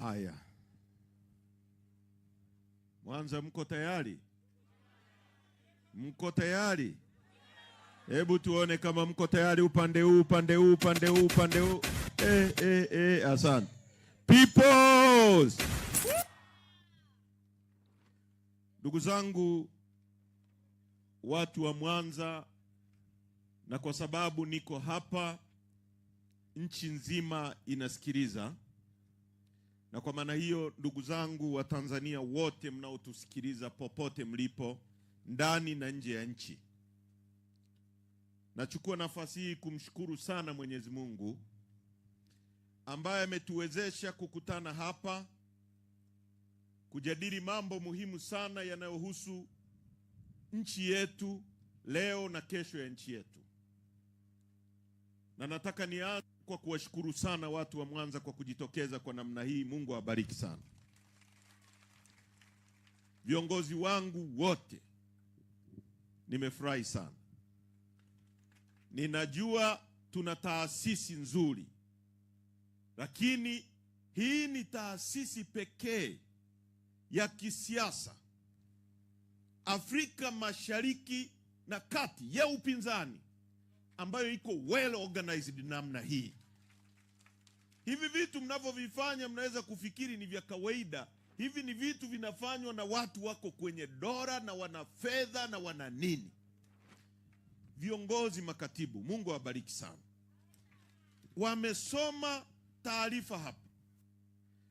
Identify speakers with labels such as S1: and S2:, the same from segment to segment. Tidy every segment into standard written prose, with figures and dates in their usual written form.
S1: Haya, Mwanza, mko tayari? Mko tayari? Hebu tuone kama mko tayari, upande huu, upande huu, upande huu, upande huu. Eh, eh, eh, asante. Peoples! Ndugu zangu watu wa Mwanza, na kwa sababu niko hapa, nchi nzima inasikiliza, na kwa maana hiyo, ndugu zangu wa Tanzania wote mnaotusikiliza popote mlipo, ndani na nje ya nchi, nachukua nafasi hii kumshukuru sana Mwenyezi Mungu ambaye ametuwezesha kukutana hapa kujadili mambo muhimu sana yanayohusu nchi yetu leo na kesho ya nchi yetu. Na nataka nianze kwa kuwashukuru sana watu wa Mwanza kwa kujitokeza kwa namna hii. Mungu awabariki sana. Viongozi wangu wote, nimefurahi sana. Ninajua tuna taasisi nzuri, lakini hii ni taasisi pekee ya kisiasa Afrika Mashariki na Kati ya upinzani ambayo iko well organized namna hii. Hivi vitu mnavyovifanya mnaweza kufikiri ni vya kawaida. Hivi ni vitu vinafanywa na watu wako kwenye dola na wana fedha na wana nini. Viongozi, makatibu, Mungu awabariki sana, wamesoma taarifa hapa,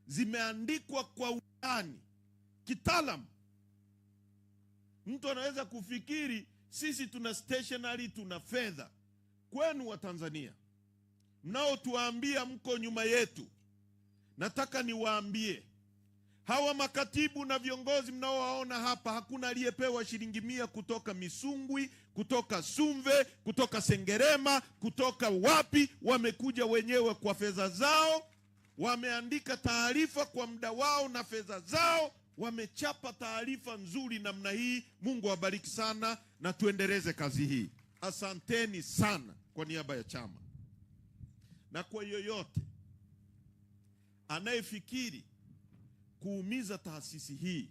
S1: zimeandikwa kwa undani kitaalamu. Mtu anaweza kufikiri sisi tuna stationery, tuna fedha. Kwenu wa Tanzania mnaotuambia mko nyuma yetu, nataka niwaambie hawa makatibu na viongozi mnaowaona hapa, hakuna aliyepewa shilingi 100 kutoka Misungwi, kutoka Sumve, kutoka Sengerema, kutoka wapi. Wamekuja wenyewe kwa fedha zao, wameandika taarifa kwa muda wao na fedha zao, wamechapa taarifa nzuri namna hii. Mungu awabariki sana na tuendeleze kazi hii. Asanteni sana kwa niaba ya chama. Na kwa yoyote anayefikiri kuumiza taasisi hii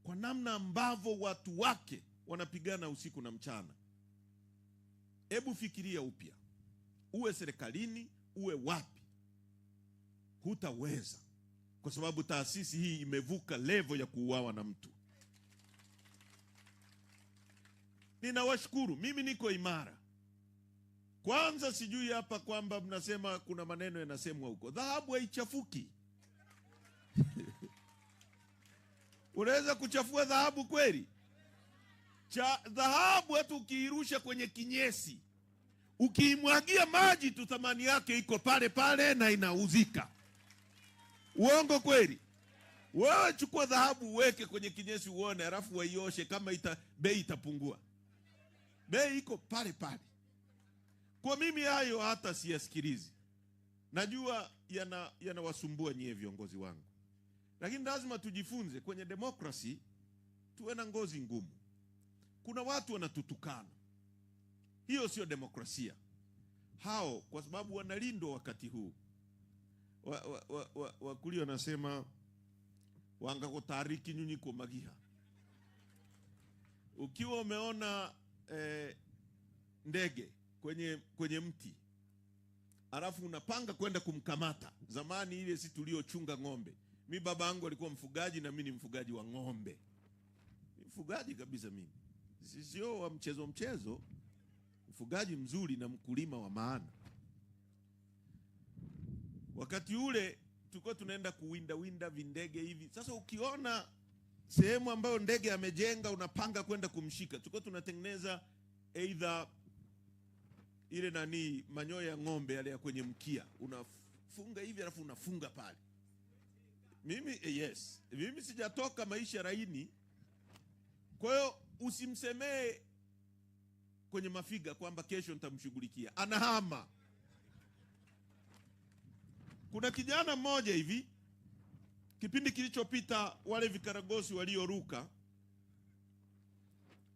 S1: kwa namna ambavyo watu wake wanapigana usiku na mchana, hebu fikiria upya. Uwe serikalini, uwe wapi, hutaweza, kwa sababu taasisi hii imevuka level ya kuuawa na mtu. Ninawashukuru, mimi niko imara. Kwanza sijui hapa kwamba mnasema kuna maneno yanasemwa huko. Dhahabu haichafuki. Unaweza kuchafua dhahabu kweli? Dhahabu hata ukiirusha kwenye kinyesi, ukiimwagia maji tu, thamani yake iko pale pale na inauzika. Uongo kweli? Wewe chukua dhahabu uweke kwenye kinyesi uone, alafu waioshe kama bei itapungua. Bei iko pale pale. Kwa mimi hayo hata siyasikilizi. Najua yanawasumbua nyie viongozi wangu. Lakini lazima tujifunze kwenye demokrasi tuwe na ngozi ngumu. Kuna watu wanatutukana. Hiyo sio demokrasia. Hao kwa sababu wanalindwa wakati huu. Wakulio wanasema wanga kutariki nyunyi kwa magiha. Ukiwa umeona ndege kwenye mti, alafu unapanga kwenda kumkamata. Zamani ile si tuliochunga ng'ombe. Mi baba yangu alikuwa mfugaji na mi ni mfugaji wa ng'ombe. Mfugaji kabisa mimi. Sio wa mchezo mchezo. Mfugaji mzuri na mkulima wa maana. Wakati ule tulikuwa tunaenda kuwinda winda vindege hivi. Sasa ukiona sehemu ambayo ndege amejenga unapanga kwenda kumshika. Tulikuwa tunatengeneza either ile manyoya ya ng'ombe yale ya kwenye mkia. Unafunga hivi alafu unafunga pale. Mimi, yes. Mimi sijatoka maisha laini. Kwa hiyo usimsemee kwenye mafiga kwamba kesho nitamshughulikia. Anahama. Kuna kijana mmoja hivi kipindi kilichopita wale vikaragosi walioruka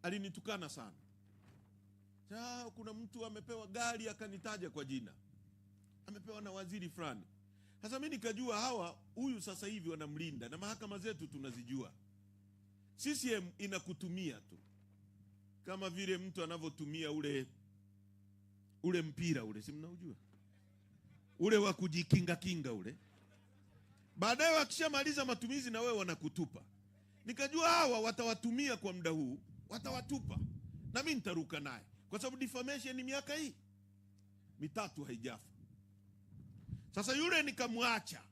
S1: alinitukana sana. Kuna mtu amepewa gari akanitaja kwa jina. Amepewa na waziri fulani. Sasa mimi nikajua hawa, huyu sasa hivi wanamlinda, na mahakama zetu tunazijua. CCM inakutumia tu kama vile mtu anavyotumia ule mpira ule, si mnaujua? Ule wa kujikinga kinga ule. Baadaye wakishamaliza matumizi na wewe wanakutupa. Nikajua hawa watawatumia kwa muda huu, watawatupa. Na mimi nitaruka naye. Kwa sababu defamation ni miaka hii 3 haijafa. Sasa yule nikamwacha.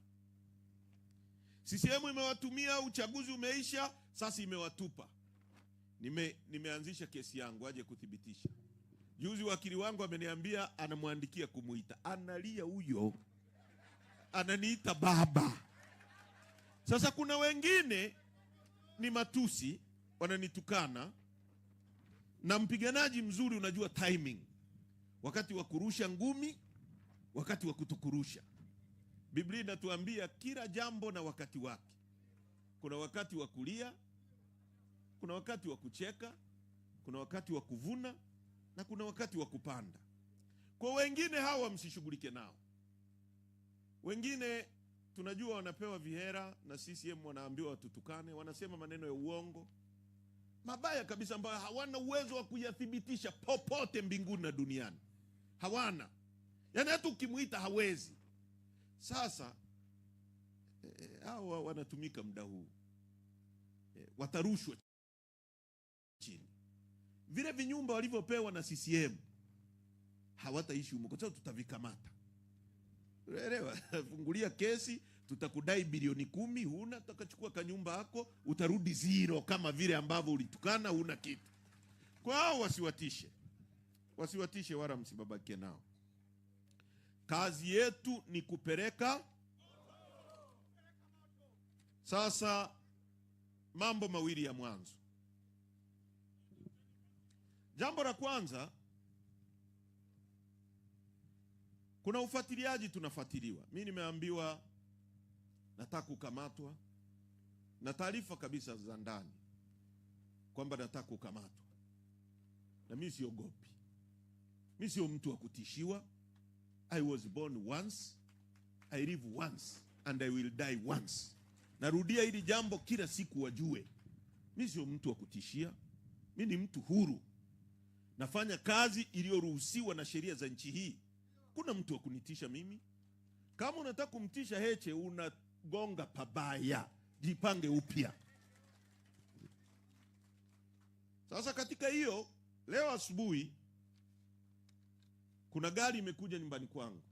S1: CCM imewatumia, uchaguzi umeisha, sasa imewatupa. Nimeanzisha kesi yangu aje kuthibitisha. Juzi wakili wangu ameniambia anamwandikia kumuita. Analia huyo. Ananiita baba. Sasa kuna wengine ni matusi, wananitukana. Na mpiganaji mzuri unajua timing. Wakati wa kurusha ngumi, wakati wa kutokurusha. Biblia inatuambia kila jambo na wakati wake. Kuna wakati wa kulia, kuna wakati wa kucheka, kuna wakati wa kuvuna na kuna wakati wa kupanda. Kwa wengine hawa msishughulike nao. Wengine tunajua wanapewa vihera na CCM, wanaambiwa watutukane, wanasema maneno ya uongo mabaya kabisa ambayo hawana uwezo wa kuyathibitisha popote mbinguni na duniani. Hawana. Yaani hata ukimuita hawezi. Sasa hawa wanatumika muda huu. Watarushwa chini. Vile vinyumba walivyopewa na CCM hawataishi humo kwa sababu tutavikamata. Unaelewa? Fungulia kesi, tutakudai bilioni 10, huna, tutakachukua kanyumba yako, utarudi zero kama vile ambavyo ulitukana huna kitu. Kwa hao wasiwatishe. Wasiwatishe wala msibabake nao. Kazi yetu ni kupeleka. Sasa mambo mawili ya mwanzo. Jambo la kwanza, kuna ufuatiliaji tunafuatiliwa. Mimi nimeambiwa nataka kukamatwa, na taarifa kabisa za ndani kwamba nataka kukamatwa. Na mimi siogopi. Mimi sio mtu wa kutishiwa. I was born once, I live once, and I will die once. Narudia hili jambo kila siku wajue. Mimi sio mtu wa kutishia. Mimi ni mtu huru. Nafanya kazi iliyoruhusiwa na sheria za nchi hii. Kuna mtu wa kunitisha mimi? Kama unataka kumtisha Heche unagonga pabaya. Jipange upya. Sasa katika hiyo, leo asubuhi kuna gari imekuja nyumbani kwangu.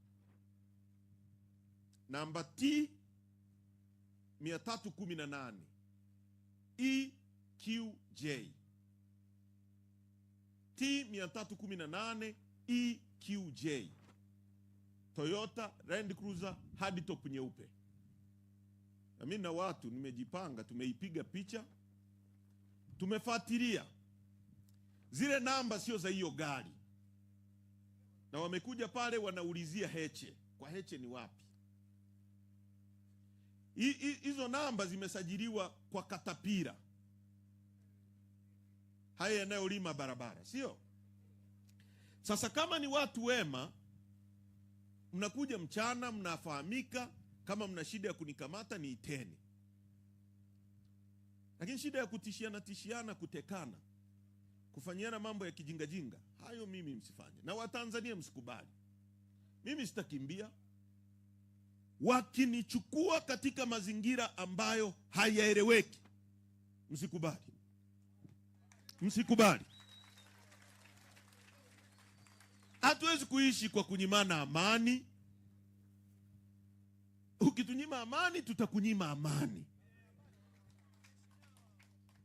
S1: Namba T 318 EQJ. T 318 EQJ. Toyota Land Cruiser hardtop nyeupe. Na mimi na watu nimejipanga, tumeipiga picha, tumefuatilia. Zile namba sio za hiyo gari. Na wamekuja pale wanaulizia Heche. Kwa Heche ni wapi? Hizo namba zimesajiliwa kwa katapira. Haya yanayolima barabara, sio? Sasa kama ni watu wema, mnakuja mchana, mnafahamika, kama mna shida ya kunikamata niiteni. Lakini shida ya kutishiana tishiana, kutekana, kufanyiana mambo ya kijingajinga, hayo mimi msifanye. Na Watanzania msikubali. Mimi sitakimbia. Wakinichukua katika mazingira ambayo hayaeleweki, msikubali. Msikubali. Hatuwezi kuishi kwa kunyimana amani. Ukitunyima amani, tutakunyima amani.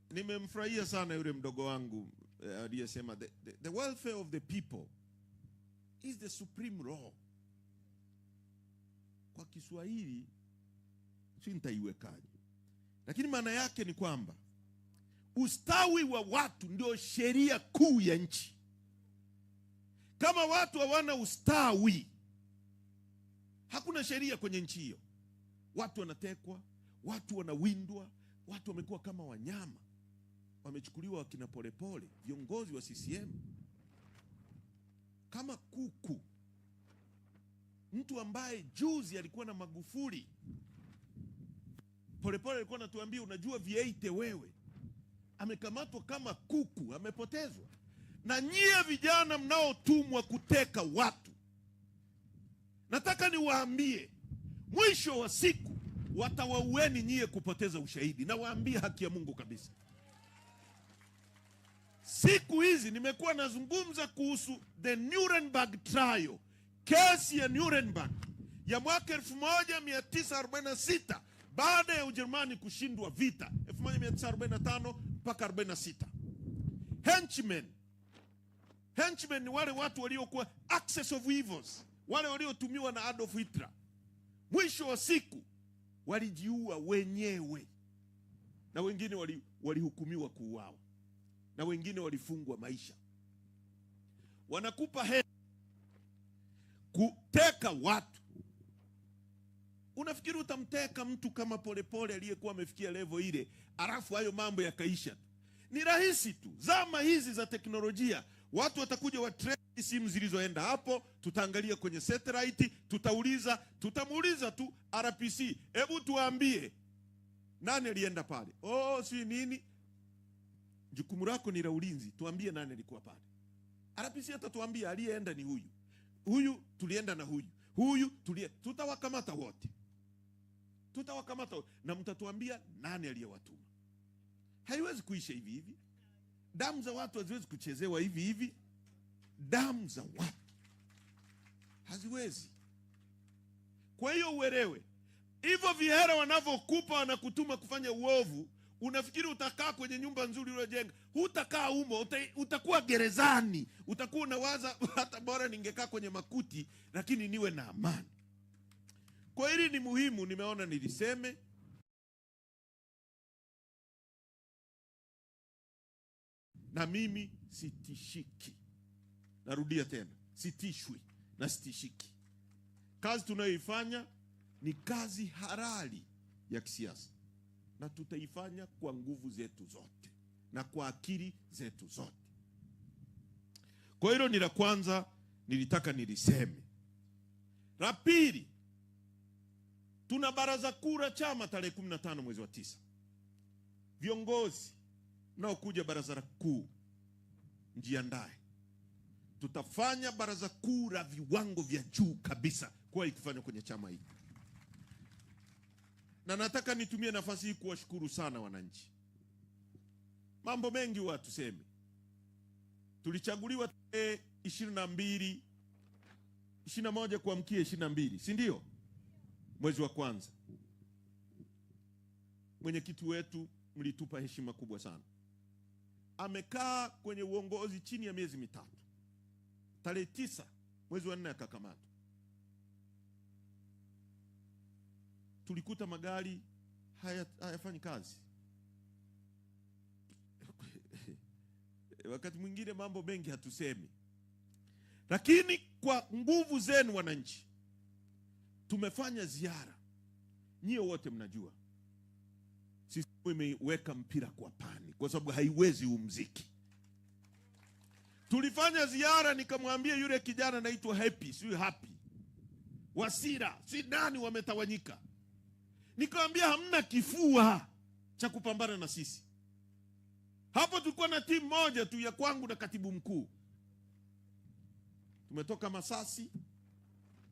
S1: Nimemfurahia sana yule mdogo wangu aliyesema the welfare of the people is the supreme law. Kwa Kiswahili si nitaiwekaje, lakini maana yake ni kwamba ustawi wa watu ndio sheria kuu ya nchi. Kama watu hawana ustawi, hakuna sheria kwenye nchi hiyo. Watu wanatekwa, watu wanawindwa, watu wamekuwa kama wanyama. Wamechukuliwa wakina Polepole, viongozi wa CCM, kama kuku. Mtu ambaye juzi alikuwa na Magufuli, Polepole alikuwa anatuambia unajua V8 wewe, amekamatwa kama kuku, amepotezwa. Na nyie vijana mnaotumwa kuteka watu, nataka niwaambie, mwisho wa siku watawaueni nyie kupoteza ushahidi. Nawaambia haki ya Mungu kabisa. Siku hizi nimekuwa nazungumza kuhusu the Nuremberg trial, kesi ya Nuremberg ya mwaka 1946 baada ya Ujerumani kushindwa vita 1945 mpaka 46. Henchmen ni wale watu waliokuwa axis of evils, wale waliotumiwa na Adolf Hitler. Mwisho wa siku walijiua wenyewe, na wengine walihukumiwa kuuawa, na wengine walifungwa maisha. Wanakupa hela kuteka watu. Unafikiri utamteka mtu kama Polepole aliyekuwa amefikia level ile, alafu hayo mambo yakaisha? Ni rahisi tu. Zama hizi za teknolojia, watu watakuja wa trace simu zilizoenda hapo, tutaangalia kwenye satellite, tutamuuliza tu RPC, hebu tuambie nani alienda pale? Oh, si nini? Jukumu lako ni la ulinzi, tuambie nani alikuwa pale. RPC atatuambia aliyeenda ni huyu. Huyu tulienda na huyu. Huyu tutawakamata wote. Tutawakamata wote na mtatuambia nani aliyewatuma. Haiwezi kuisha hivi hivi. Damu za watu haziwezi kuchezewa hivi hivi. Damu za watu haziwezi. Kwa hiyo uelewe, hivyo vihera wanavyokupa wanakutuma kufanya uovu, unafikiri utakaa kwenye nyumba nzuri uliyojenga? Hutakaa humo, utakuwa gerezani. Utakuwa unawaza hata bora ningekaa kwenye makuti lakini niwe na amani. Kwa hili ni muhimu, nimeona niliseme. Na mimi sitishiki. Narudia tena, sitishwi na sitishiki. Kazi tunayoifanya ni kazi halali ya kisiasa, na tutaifanya kwa nguvu zetu zote na kwa akili zetu zote. Kwa hilo ni la kwanza nilitaka niliseme. La pili, tuna baraza kuu la chama tarehe 15 mwezi wa 9. Viongozi mnaokuja baraza kuu, mjiandae. Tutafanya baraza kuu la viwango vya juu kabisa kwa ikifanywa kwenye chama hiki. Na nataka nitumie nafasi hii kuwashukuru sana wananchi. Mambo mengi huwa tuseme. Tulichaguliwa 22, 21 kuamkia 22, si ndio? Mwezi wa kwanza. Mwenyekiti wetu mlitupa heshima kubwa sana. Amekaa kwenye uongozi chini ya miezi mitatu. Tarehe 9 mwezi wa 4 akakamatwa. Tulikuta magari hayafanyi kazi. Wakati mwingine mambo mengi hatusemi. Lakini kwa nguvu zenu wananchi, tumefanya ziara. Nyie wote mnajua. Sisi imeweka mpira kwa pani kwa sababu haiwezi umziki. Tulifanya ziara, nikamwambia yule kijana anaitwa Happy, si Happy Wasira, si nani, wametawanyika. Nikamwambia hamna kifua cha kupambana na sisi. Hapo tulikuwa na timu moja tu ya kwangu na katibu mkuu. Tumetoka Masasi,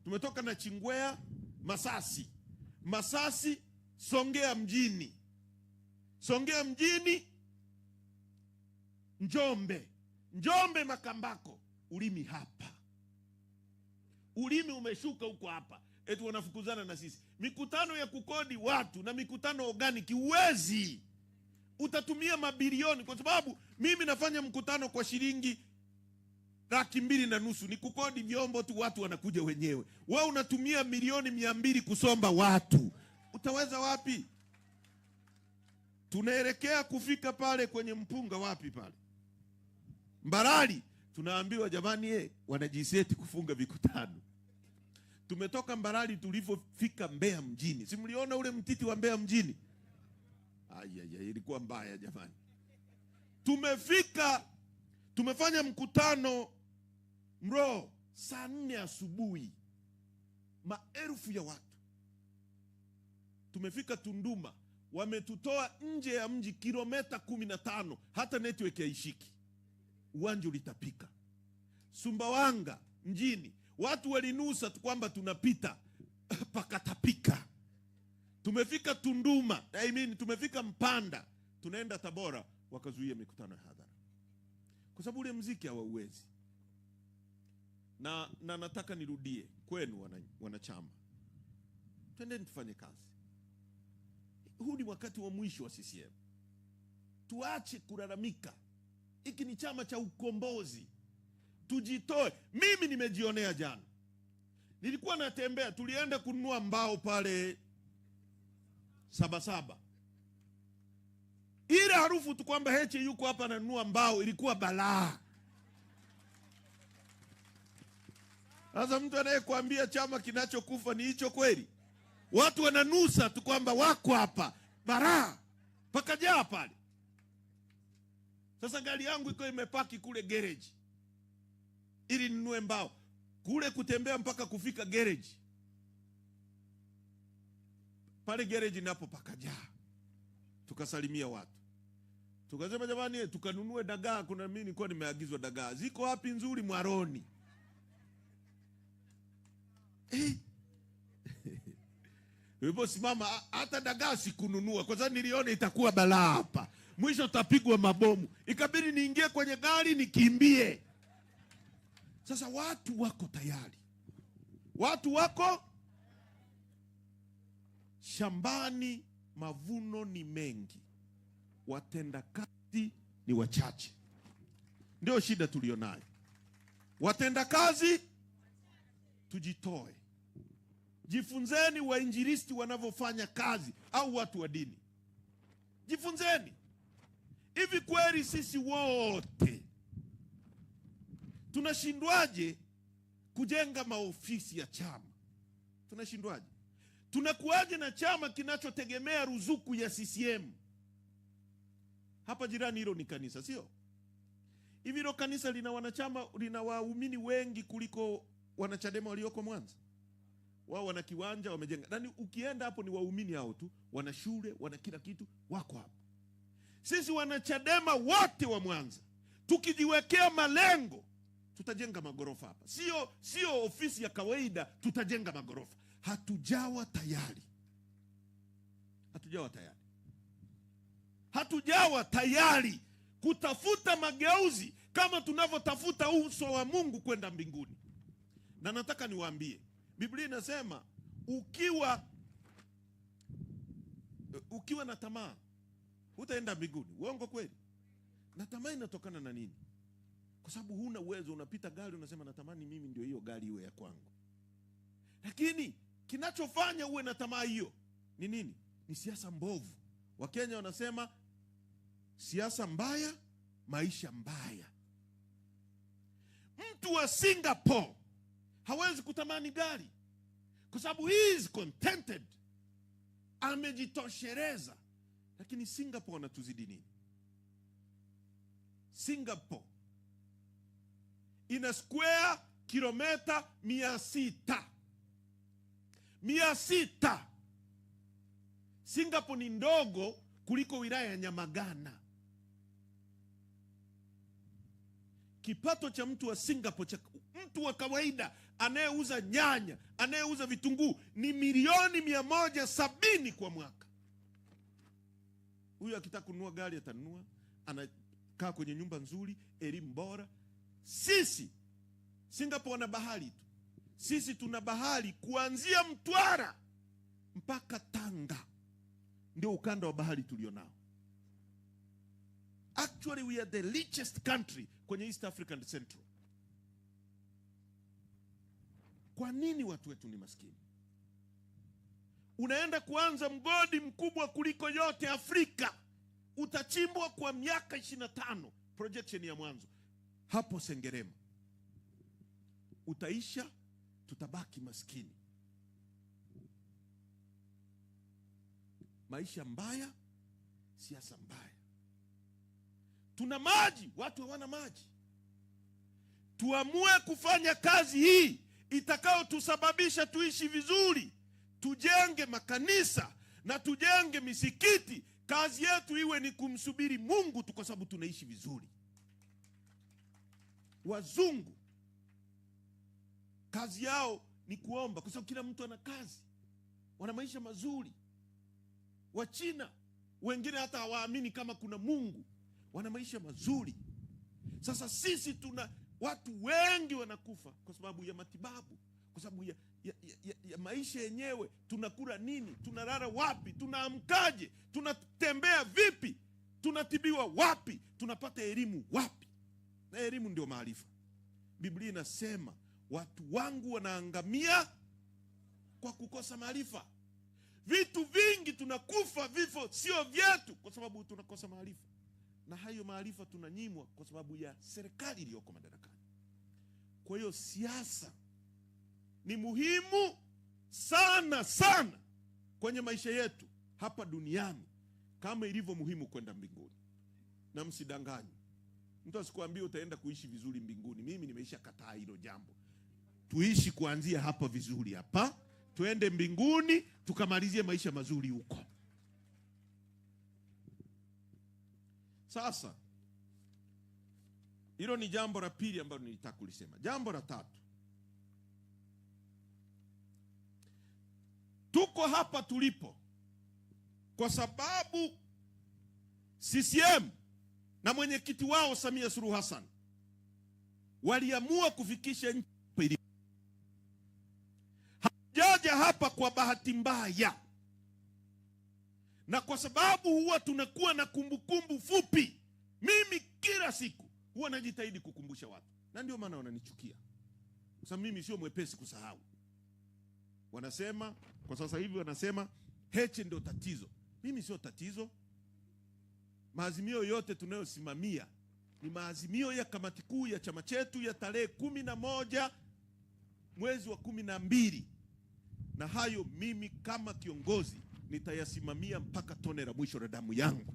S1: tumetoka na Chingwea, Masasi, Masasi, Songea mjini, Songea mjini, Njombe, Njombe Makambako. Ulimi hapa, ulimi umeshuka huko hapa, eti wanafukuzana na sisi. Mikutano ya kukodi watu na mikutano organic huwezi, utatumia mabilioni. Kwa sababu mimi nafanya mkutano kwa shilingi 250,000, ni kukodi vyombo tu, watu wanakuja wenyewe. Wewe unatumia 200,000,000 kusomba watu, utaweza wapi? Tunaelekea kufika pale kwenye mpunga, wapi pale Mbarali, tunaambiwa jamani, wanajiseti kufunga mikutano. Tumetoka Mbarali, tulipofika Mbeya mjini, si mliona ule mtiti wa Mbeya mjini? Ayaya, ilikuwa mbaya jamani. Tumefika, tumefanya mkutano Mro saa 4 asubuhi. Maelfu ya watu. Tumefika Tunduma, wametutoa nje ya mji kilomita 15, hata network haishiki. Uwanja ulitapika. Sumbawanga mjini, watu walinusa tu kwamba tunapita, pakatapika. Tumefika Tunduma, I mean, tumefika Mpanda, tunaenda Tabora, wakazuia mikutano ya hadhara kwa sababu ule mziki hawauwezi. Na nataka nirudie kwenu wanachama, twendeni tufanye kazi. Huu ni wakati wa mwisho wa CCM. Tuache kulalamika. Hiki ni chama cha ukombozi, tujitoe. Mimi nimejionea jana, nilikuwa natembea, tulienda kununua mbao pale Sabasaba, ile harufu tu kwamba Heche yuko hapa ananunua mbao ilikuwa balaa. Sasa mtu anayekuambia chama kinachokufa ni hicho kweli? Watu wananusa tu kwamba wako hapa, balaa pakajaa pale. Sasa gari yangu iko imepaki kule garage ili ninunue mbao, kule kutembea mpaka kufika garage pale, garage napo pakajaa. Tukasalimia watu, tukasema jamani, tukanunue dagaa. Kuna mimi nilikuwa nimeagizwa dagaa, ziko wapi nzuri? Mwaroni. Niliposimama hata dagaa sikununua kwa sababu niliona itakuwa balaa hapa, mwisho tutapigwa mabomu. Ikabidi niingie kwenye gari nikimbie. Sasa watu wako tayari, watu wako shambani, mavuno ni mengi, watendakazi ni wachache. Ndio shida tulionayo, watendakazi. Tujitoe, jifunzeni wainjilisti wanavyofanya kazi, au watu wa dini, jifunzeni. Hivi kweli sisi wote tunashindwaje kujenga maofisi ya chama? Tunashindwaje? Tunakuwaje na chama kinachotegemea ruzuku ya CCM? Hapa jirani hilo ni kanisa, sio? Hivi hilo kanisa lina wanachama, lina waumini wengi kuliko wanachadema walioko Mwanza. Wao wana kiwanja wamejenga. Yaani ukienda hapo ni waumini hao tu, wana shule, wana kila kitu, wako hapo. Sisi wanachadema wote wa Mwanza tukijiwekea malengo tutajenga magorofa hapa. Sio ofisi ya kawaida, tutajenga magorofa. Hatujawa tayari. Hatujawa tayari. Hatujawa tayari kutafuta mageuzi kama tunavyotafuta uso wa Mungu kwenda mbinguni. Na nataka niwaambie, Biblia inasema ukiwa na tamaa hutaenda mbinguni. Uongo kweli? Na tamaa inatokana na nini? Kwa sababu huna uwezo, unapita gari unasema natamani mimi ndio hiyo gari iwe ya kwangu. Lakini kinachofanya uwe na tamaa hiyo ni nini? Ni siasa mbovu. Wakenya wanasema siasa mbaya, maisha mbaya. Mtu wa Singapore hawezi kutamani gari kwa sababu he is contented, amejitosheleza. Lakini Singapore wanatuzidi nini? Singapore ina square kilomita 600. 600. Singapore ni ndogo kuliko wilaya ya Nyamagana. Kipato cha mtu wa Singapore, cha mtu wa kawaida anayeuza nyanya, anayeuza vitunguu ni milioni 170 kwa mwaka. Huyu akitaka kununua gari atanunua, anakaa kwenye nyumba nzuri, elimu bora. Sisi Singapore wana bahari tu. Sisi tuna bahari kuanzia Mtwara mpaka Tanga. Ndio ukanda wa bahari tulionao. Actually we are the richest country kwenye East Africa and Central. Kwa nini watu wetu ni maskini? Unaenda kuanza mgodi mkubwa kuliko yote Afrika, utachimbwa kwa miaka 25, projection ya mwanzo. Hapo Sengerema utaisha, tutabaki maskini. Maisha mbaya, siasa mbaya. Tuna maji, watu hawana maji. Tuamue kufanya kazi hii itakayotusababisha tuishi vizuri, tujenge makanisa na tujenge misikiti. Kazi yetu iwe ni kumsubiri Mungu tu, kwa sababu tunaishi vizuri. Wazungu kazi yao ni kuomba, kwa sababu kila mtu ana kazi, wana maisha mazuri. Wachina wengine hata hawaamini kama kuna Mungu, wana maisha mazuri. Sasa sisi tuna watu wengi wanakufa kwa sababu ya matibabu, kwa sababu ya maisha yenyewe. Tunakula nini? Tunalala wapi? Tunaamkaje? Tunatembea vipi? Tunatibiwa wapi? Tunapata elimu wapi? Na elimu ndio maarifa. Biblia inasema watu wangu wanaangamia kwa kukosa maarifa. Vitu vingi tunakufa vifo sio vyetu kwa sababu tunakosa maarifa. Na hayo maarifa tunanyimwa kwa sababu ya serikali iliyoko madarakani. Kwa hiyo siasa ni muhimu sana sana kwenye maisha yetu hapa duniani kama ilivyo muhimu kwenda mbinguni. Na msidanganywe. Mtu asikwambie utaenda kuishi vizuri mbinguni. Mimi nimeisha kataa hilo jambo. Tuishi kuanzia hapa vizuri hapa, tuende mbinguni tukamalizie maisha mazuri huko. Sasa hilo ni jambo la pili ambalo nilitaka kulisema. Jambo la tatu, tuko hapa tulipo kwa sababu CCM na mwenyekiti wao Samia Suluhu Hassan waliamua kufikisha nchi. Hajaja hapa kwa bahati mbaya, na kwa sababu huwa tunakuwa na kumbukumbu fupi. Mimi kila siku huwa najitahidi kukumbusha watu, na ndio maana wananichukia, kwa sababu mimi sio mwepesi kusahau. Wanasema kwa sasa hivi, wanasema Heche ndio tatizo. Mimi sio tatizo. Maazimio yote tunayosimamia ni maazimio ya kamati kuu ya chama chetu ya tarehe 11 mwezi wa 12, na hayo mimi kama kiongozi nitayasimamia mpaka tone la mwisho la damu yangu.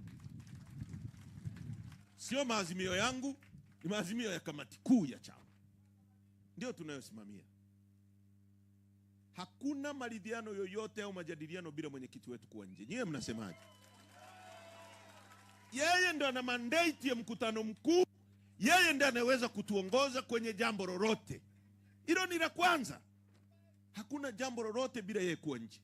S1: Sio maazimio yangu, ni maazimio ya kamati kuu ya chama ndio tunayosimamia. Hakuna maridhiano yoyote au majadiliano bila mwenyekiti wetu kuwa nje. Nyewe mnasemaje? Yeye ndo ana mandate ya mkutano mkuu, yeye ndiye anaweza kutuongoza kwenye jambo lolote. Hilo ni la kwanza. Hakuna jambo lolote bila yeye kuwa nje.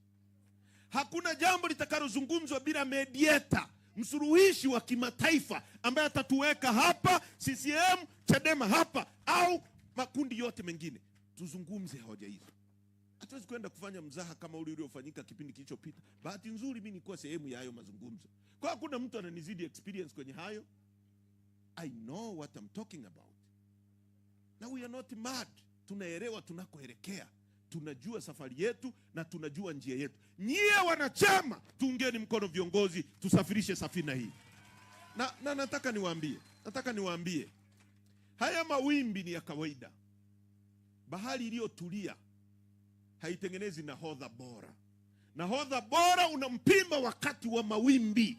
S1: Hakuna jambo litakalozungumzwa bila mediator, msuluhishi wa kimataifa ambaye atatuweka hapa CCM, Chadema hapa au makundi yote mengine, tuzungumze hoja hizo. Hatuwezi kwenda kufanya mzaha kama ule uliofanyika kipindi kilichopita. Bahati nzuri mimi nilikuwa sehemu ya hayo mazungumzo. Kwa hakuna mtu ananizidi experience kwenye hayo. I know what I'm talking about. Now we are not mad. Tunaelewa tunakoelekea. Tunajua safari yetu na tunajua njia yetu. Nyie wanachama, tuungeni mkono viongozi, tusafirishe safina hii. Na nataka niwaambie, haya mawimbi ni ya kawaida. Bahari iliyotulia haitengenezi nahodha bora. Nahodha bora unampima wakati wa mawimbi.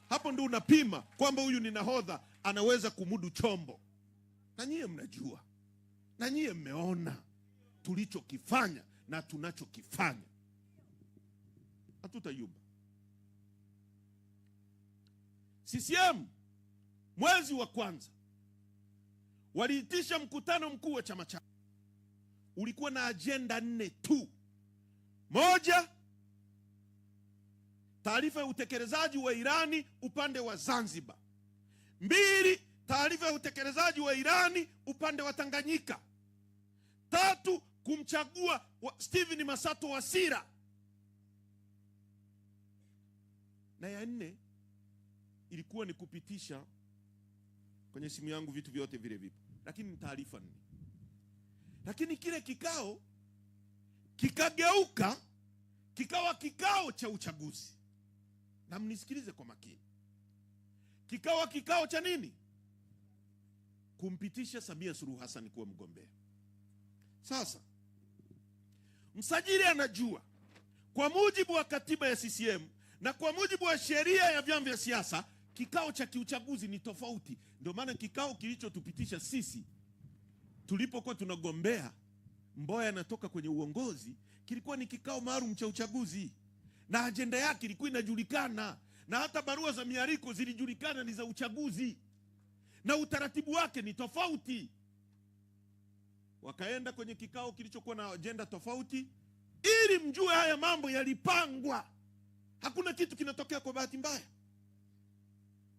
S1: Hapo ndio unapima kwamba huyu ni nahodha, anaweza kumudu chombo. Na nyie mnajua, na nyie mmeona tulichokifanya na tunachokifanya. Hatutayumba. CCM mwezi wa kwanza waliitisha mkutano mkuu wa chama chao. Ulikuwa na ajenda 4 tu. Moja, taarifa ya utekelezaji wa ilani upande wa Zanzibar. 2, taarifa ya utekelezaji wa ilani upande wa Tanganyika. 3, kumchagua Stephen Masato Wasira. Na ya 4 ilikuwa ni kupitisha kwenye simu yangu vitu vyote vile vipo, lakini ni taarifa 4. Lakini kile kikao kikageuka kikawa kikao cha uchaguzi. Na mnisikilize kwa makini. Kikawa kikao cha nini? Kumpitisha Samia Suluhu Hassan kuwa mgombea. Sasa msajili anajua kwa mujibu wa katiba ya CCM na kwa mujibu wa sheria ya vyama vya siasa, kikao cha kiuchaguzi ni tofauti. Ndio maana kikao kilichotupitisha sisi tulipokuwa tunagombea Mboya anatoka kwenye uongozi kilikuwa ni kikao maalum cha uchaguzi, na ajenda yake ilikuwa inajulikana, na hata barua za mialiko zilijulikana ni za uchaguzi, na utaratibu wake ni tofauti. Wakaenda kwenye kikao kilichokuwa na ajenda tofauti, ili mjue haya mambo yalipangwa. Hakuna kitu kinatokea kwa bahati mbaya.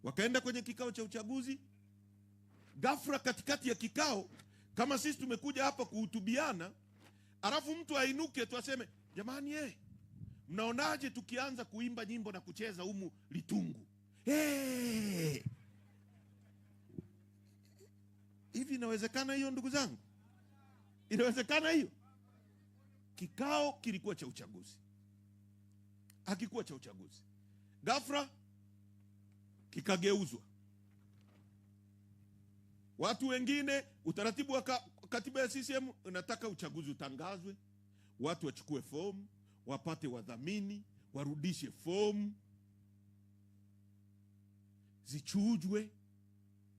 S1: Wakaenda kwenye kikao cha uchaguzi. Ghafla katikati ya kikao, kama sisi tumekuja hapa kuhutubiana, alafu mtu ainuke tu aseme, jamani, mnaonaje tukianza kuimba nyimbo na kucheza humu Litungu? Hey! Hivi inawezekana hiyo ndugu zangu? Inawezekana hiyo? Kikao kilikuwa cha uchaguzi. Hakikuwa cha uchaguzi. Ghafla kikageuzwa. Watu wengine, utaratibu wa katiba ya CCM unataka uchaguzi utangazwe, watu wachukue fomu, wapate wadhamini, warudishe fomu, zichujwe,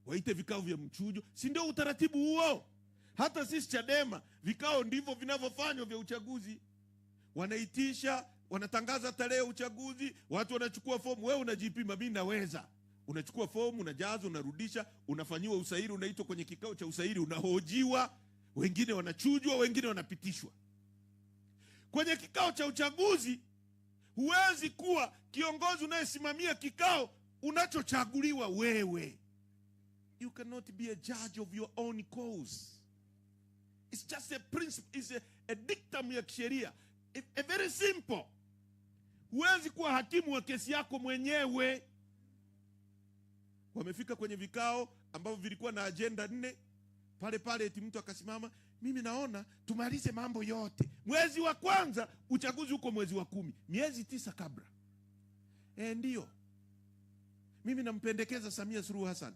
S1: waite vikao vya mchujo. Si ndio utaratibu huo? Hata sisi Chadema vikao ndivyo vinavyofanywa vya uchaguzi. Wanaitisha, wanatangaza tarehe uchaguzi, watu wanachukua fomu. Wewe unajipima, mimi naweza. Unachukua fomu, unajaza, unarudisha, unafanyiwa usairi, unaitwa kwenye kikao cha usairi, unahojiwa, wengine wanachujwa, wengine wanapitishwa. Kwenye kikao cha uchaguzi huwezi kuwa kiongozi unayesimamia kikao unachochaguliwa wewe. You cannot be a judge of your own cause. It's just a principle, it's a dictum ya kisheria. A very simple. Huwezi kuwa hakimu wa kesi yako mwenyewe. Wamefika kwenye vikao ambavyo vilikuwa na agenda 4, pale pale eti mtu akasimama, mimi naona tumalize mambo yote. Mwezi wa kwanza, uchaguzi uko mwezi wa 10, miezi 9 kabla. Ndio. Mimi nampendekeza Samia Suluhu Hassan.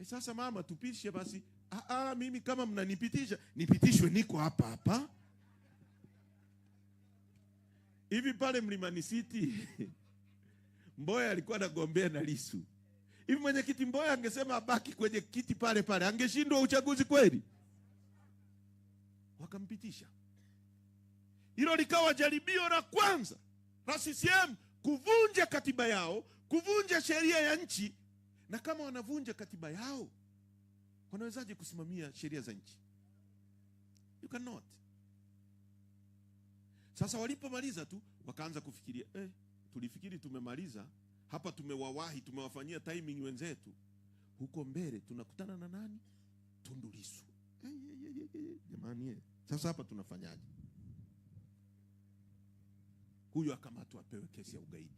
S1: Sasa mama tupishe basi. Mimi kama mnanipitisha, nipitishwe niko hapa hapa. Hivi pale Mlimani City Mboya alikuwa anagombea na Lissu. Hivi mwenyekiti Mboya angesema abaki kwenye kiti pale pale, angeshindwa uchaguzi kweli? Wakampitisha. Hilo likawa jaribio la kwanza la CCM kuvunja katiba yao, kuvunja sheria ya nchi. Na kama wanavunja katiba yao, wanawezaje kusimamia sheria za nchi? You cannot. Sasa walipomaliza tu wakaanza kufikiria, tulifikiri tumemaliza hapa, tumewawahi, tumewafanyia timing wenzetu. Huko mbele tunakutana na nani? Tundu Lissu. Jamani, sasa hapa tunafanyaje? Huyu akamatwa apewe kesi ya ugaidi,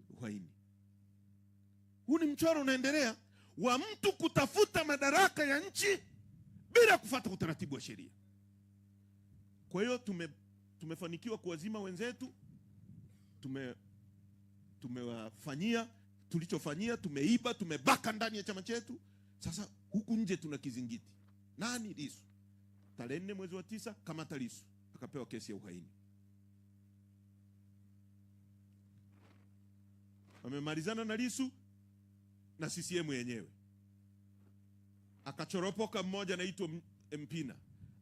S1: uhaini. Huu ni mchoro unaendelea wa mtu kutafuta madaraka ya nchi bila kufuata utaratibu wa sheria. Kwa hiyo tumefanikiwa kuwazima wenzetu, tumewafanyia tulichofanyia, tumeiba, tumebaka ndani ya chama chetu. Sasa huku nje tuna kizingiti. Nani? Lissu. Tarehe 4 mwezi wa 9 kamata Lissu, akapewa kesi ya uhaini. Wamemalizana na Lissu na CCM yenyewe. Akachoropoka mmoja anaitwa Mpina,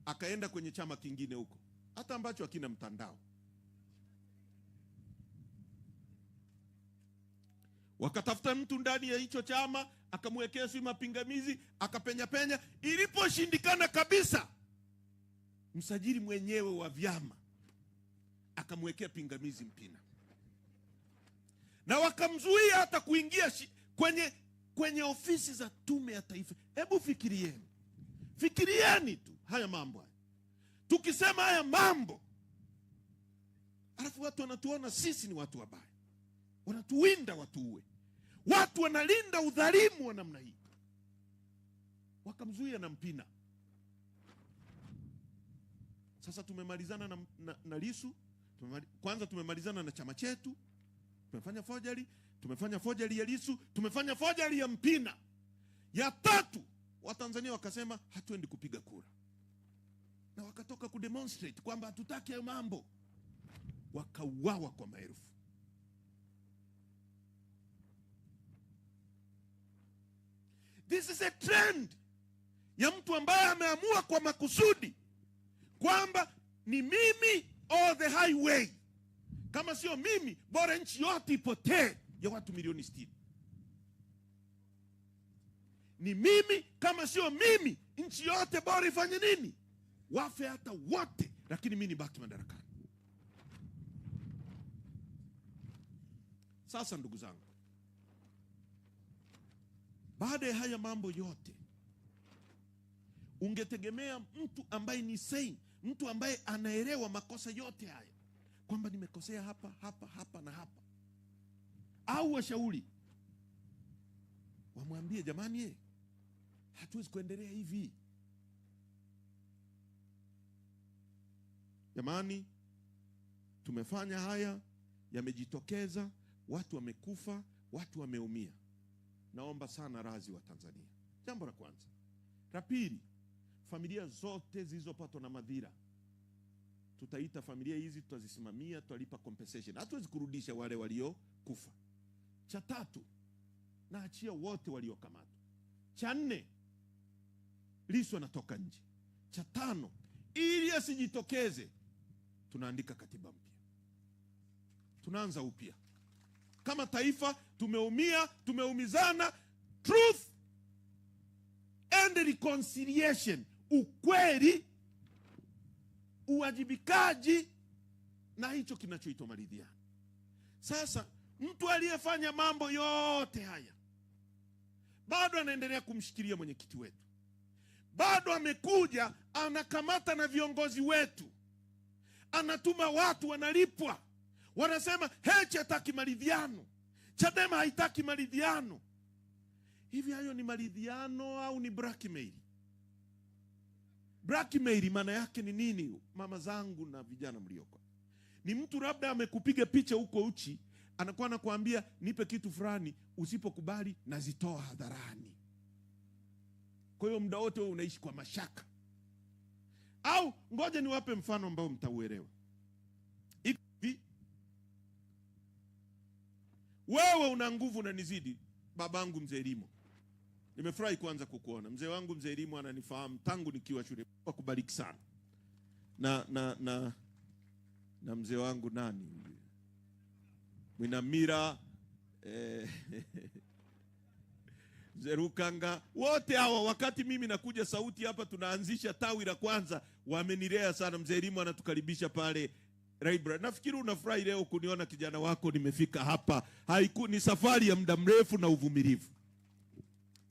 S1: akaenda kwenye chama kingine huko, hata ambacho hakina mtandao. Wakatafuta mtu ndani ya hicho chama, akamwekea si mapingamizi, akapenya penya. Iliposhindikana kabisa, msajili mwenyewe wa vyama akamwekea pingamizi Mpina, na wakamzuia hata kuingia kwenye ofisi za Tume ya Taifa. Hebu fikirieni, fikirieni tu haya mambo haya. Tukisema haya mambo, alafu watu wanatuona sisi ni watu wabaya, wanatuwinda watuue, watu wanalinda udhalimu wa namna hii. Wakamzuia na Mpina. Sasa tumemalizana na Lissu, kwanza tumemalizana na chama chetu, tumefanya forgery, tumefanya forgery ya Lissu, tumefanya forgery ya Mpina. Ya tatu, Watanzania wakasema hatuendi kupiga kura, na wakatoka kudemonstrate kwamba hatutaki hayo mambo. Wakauawa kwa maelfu. This is a trend ya mtu ambaye ameamua kwa makusudi kwamba ni mimi or the highway. Kama sio mimi, bora nchi yote ipotee ya watu milioni 60. Ni mimi, kama sio mimi, nchi yote bora ifanye nini? Wafe hata wote, lakini mimi nibaki madarakani. Sasa ndugu zangu, baada ya haya mambo yote, ungetegemea mtu ambaye ni sane, mtu ambaye anaelewa makosa yote haya, kwamba nimekosea hapa, hapa, hapa na hapa, au washauri wamwambie, jamani, hatuwezi kuendelea hivi. Jamani, tumefanya haya, yamejitokeza, watu wamekufa, watu wameumia. Naomba sana radhi wa Tanzania. Jambo la kwanza. La pili, familia zote zilizopatwa na madhira, tutaita familia hizi, tutazisimamia, tutalipa compensation. Hatuwezi kurudisha wale waliokufa. Cha tatu, naachia wote waliokamatwa. Cha nne, Lissu anatoka nje. Cha tano, ili asijitokeze, tunaandika katiba mpya. Tunaanza upya. Kama taifa tumeumia, tumeumizana. Truth and reconciliation, ukweli, uwajibikaji na hicho kinachoitwa maridhiano. Sasa mtu aliyefanya mambo yote haya bado anaendelea kumshikilia mwenyekiti wetu, bado amekuja anakamata na viongozi wetu, anatuma watu wanalipwa, wanasema Heche hataki maridhiano, Chadema haitaki maridhiano. Hivi hayo ni maridhiano au ni blackmail? Blackmail maana yake ni nini, mama zangu na vijana mlioko? Ni mtu labda amekupiga picha huko uchi, anakuwa anakuambia nipe kitu fulani, usipokubali nazitoa hadharani. Kwa hiyo muda wote wewe unaishi kwa mashaka. Au ngoja niwape mfano ambao mtauelewa. Hivi wewe una nguvu na nizidi, babangu mzee Limo. Nimefurahi kwanza kukuona. Mzee wangu mzee Limo ananifahamu tangu nikiwa shule. Mungu akubariki sana. Na mzee wangu nani? Mwinamira, mzee Rukanga, wote hawa wakati mimi nakuja Sauti hapa tunaanzisha tawi la kwanza, wamenilea sana. Mzee Limo anatukaribisha pale Raibra. Nafikiri unafurahi leo kuniona kijana wako nimefika hapa. Ni safari ya muda mrefu na uvumilivu.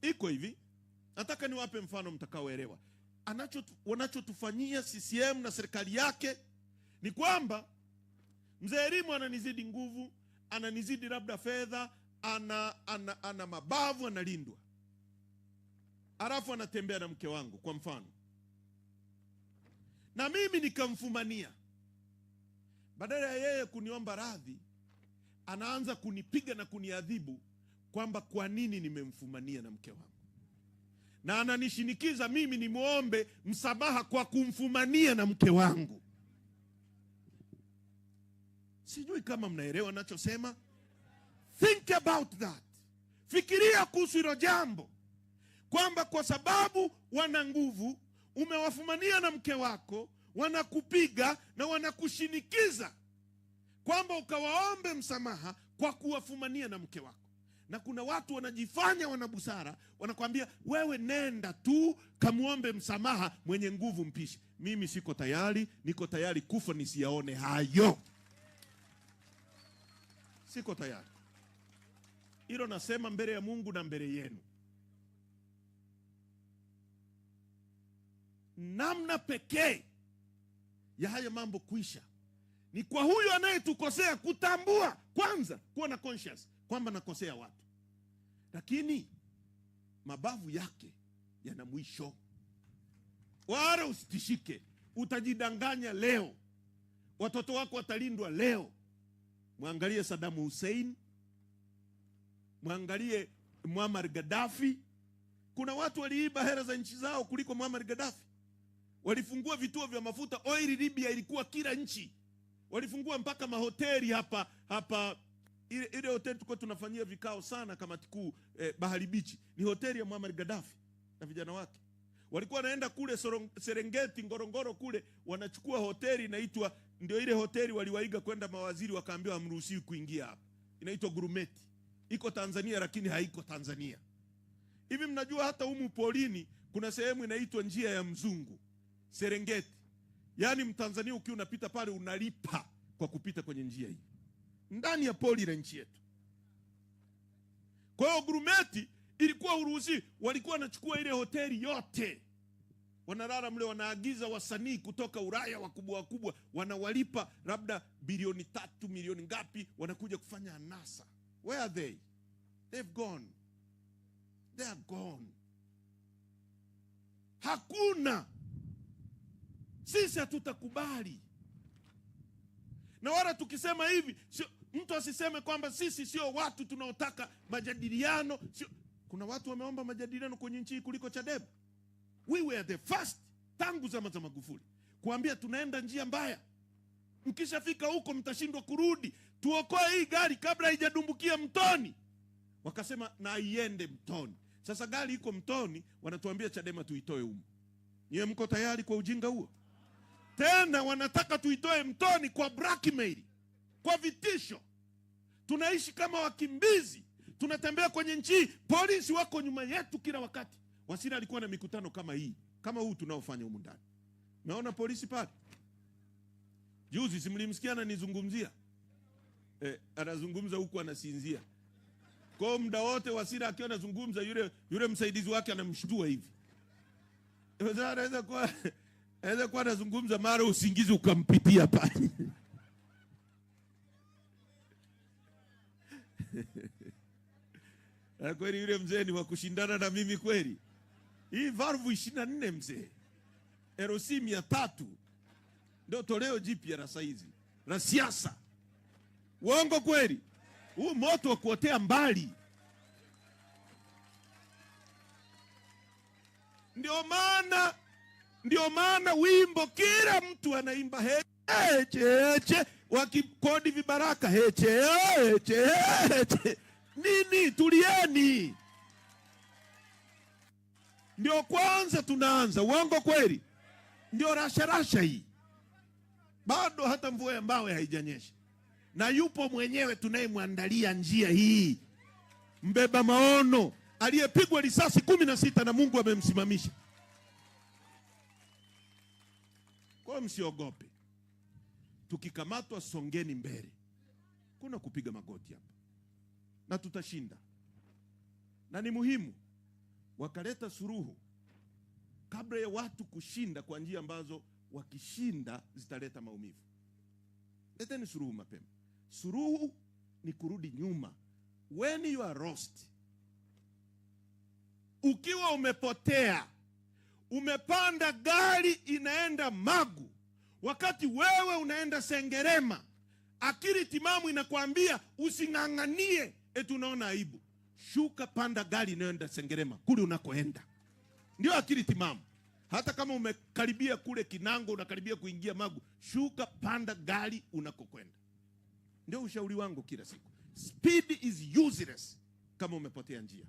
S1: Iko hivi, nataka niwape mfano mtakaoelewa. Wanachotufanyia CCM na serikali yake ni kwamba mzee Limo ananizidi nguvu, ananizidi labda fedha, ana mabavu, analindwa. Alafu anatembea na mke wangu kwa mfano. Na mimi nikamfumania. Badala ya yeye kuniomba radhi, anaanza kunipiga na kuniadhibu kwamba kwa nini nimemfumania na mke wangu. Na ananishinikiza mimi nimuombe msamaha kwa kumfumania na mke wangu. Sijui kama mnaelewa ninachosema. Think about that. Fikiria kuhusu hilo jambo. Kwamba kwa sababu wana nguvu, umewafumania na mke wako, wanakupiga na wanakushinikiza kwamba ukawaombe msamaha kwa kuwafumania na mke wako. Na kuna watu wanajifanya wana busara, wanakuambia wewe nenda tu kamuombe msamaha mwenye nguvu mpishe. Mimi siko tayari, niko tayari kufa nisiyaone hayo. Siko tayari. Hilo nasema mbele ya Mungu na mbele yenu. Namna pekee ya haya mambo kuisha ni kwa huyu anayetukosea kutambua kwanza, kuwa na conscious kwamba nakosea watu, lakini mabavu yake yana mwisho. Wala usitishike, utajidanganya leo, watoto wako watalindwa leo. Mwangalie Saddam Hussein, mwangalie Muammar Gaddafi. Kuna watu waliiba hela za nchi zao kuliko Muammar Gaddafi. Walifungua vituo vya mafuta, oil Libya ilikuwa kila nchi. Walifungua mpaka mahoteli hapa hapa. Ile hoteli tulikuwa tunafanyia vikao sana kamati kuu, Bahari Beach, ni hoteli ya Muammar Gaddafi na vijana wake. Walikuwa wanaenda kule Serengeti, Ngorongoro kule, wanachukua hoteli inaitwa, ndio ile hoteli waliwaiga kwenda mawaziri wakaambiwa hamruhusiwi kuingia hapa. Inaitwa Gurumeti. Iko Tanzania lakini haiko Tanzania. Hivi mnajua hata humu polini kuna sehemu inaitwa njia ya mzungu, Serengeti. Yaani Mtanzania ukiwa unapita pale unalipa kwa kupita kwenye njia hii. Ndani ya poli la nchi yetu. Kwa hiyo Gurumeti ilikuwa uruhusi, walikuwa wanachukua ile hoteli yote. Wanalala mle, wanaagiza wasanii kutoka Ulaya wakubwa wakubwa, wanawalipa labda bilioni 3, milioni ngapi, wanakuja kufanya anasa. Where are they? They've gone. They are gone. Hakuna. Sisi hatutakubali. Na wala tukisema hivi, sio, mtu asiseme kwamba sisi sio watu tunaotaka majadiliano. Sio, kuna watu wameomba majadiliano kwenye nchi kuliko Chadema. We were the first tangu zama za Magufuli kuambia tunaenda njia mbaya. Mkishafika huko mtashindwa kurudi. Tuokoe hii gari kabla haijadumbukia mtoni. Wakasema na iende mtoni. Sasa gari iko mtoni, wanatuambia Chadema tuitoe humo. Nyie mko tayari kwa ujinga huo? Tena wanataka tuitoe mtoni kwa blackmail, kwa vitisho. Tunaishi kama wakimbizi, tunatembea kwenye nchi, polisi wako nyuma yetu kila wakati. Wasira alikuwa na mikutano kama hii, kama huu tunaofanya humu ndani. Naona polisi pale. Juzi simlimsikia ananizungumzia. Anazungumza huku anasinzia. Kwa muda wote Wasira akiwa anazungumza, yule msaidizi wake anamshtua hivi. Anaweza kuwa anazungumza mara usingizi ukampitia pale. Kweli yule mzee ni wa kushindana na mimi kweli. Hii valve 24 mzee. ROC 300. Ndio toleo jipya la saizi la siasa. Uongo kweli? Huu moto wa kuotea mbali. Ndio maana wimbo kila mtu anaimba heche heche, wakikodi vibaraka heche heche heche. Nini? Tulieni. Ndio kwanza tunaanza. Uongo kweli? Ndio rasha rasha hii. Bado hata mvua ya mbawe haijanyesha. Na yupo mwenyewe tunayemwandalia njia hii. Mbeba maono aliyepigwa risasi 16 na Mungu amemsimamisha. Kwa msiogope. Tukikamatwa songeni mbele. Kuna kupiga magoti hapa. Na tutashinda. Na ni muhimu wakaleta suluhu kabla ya watu kushinda kwa njia ambazo wakishinda zitaleta maumivu. Leteni suluhu mapema. Suluhu ni kurudi nyuma. When you are lost, ukiwa umepotea, umepanda gari inaenda Magu, wakati wewe unaenda Sengerema, akili timamu inakwambia using'ang'anie, eti unaona aibu. Shuka, panda gari inayoenda Sengerema, kule unakoenda. Ndio akili timamu. Hata kama umekaribia kule Kinango, unakaribia kuingia Magu, shuka, panda gari unakokwenda. Ndio ushauri wangu kila siku. Speed is useless kama umepotea njia.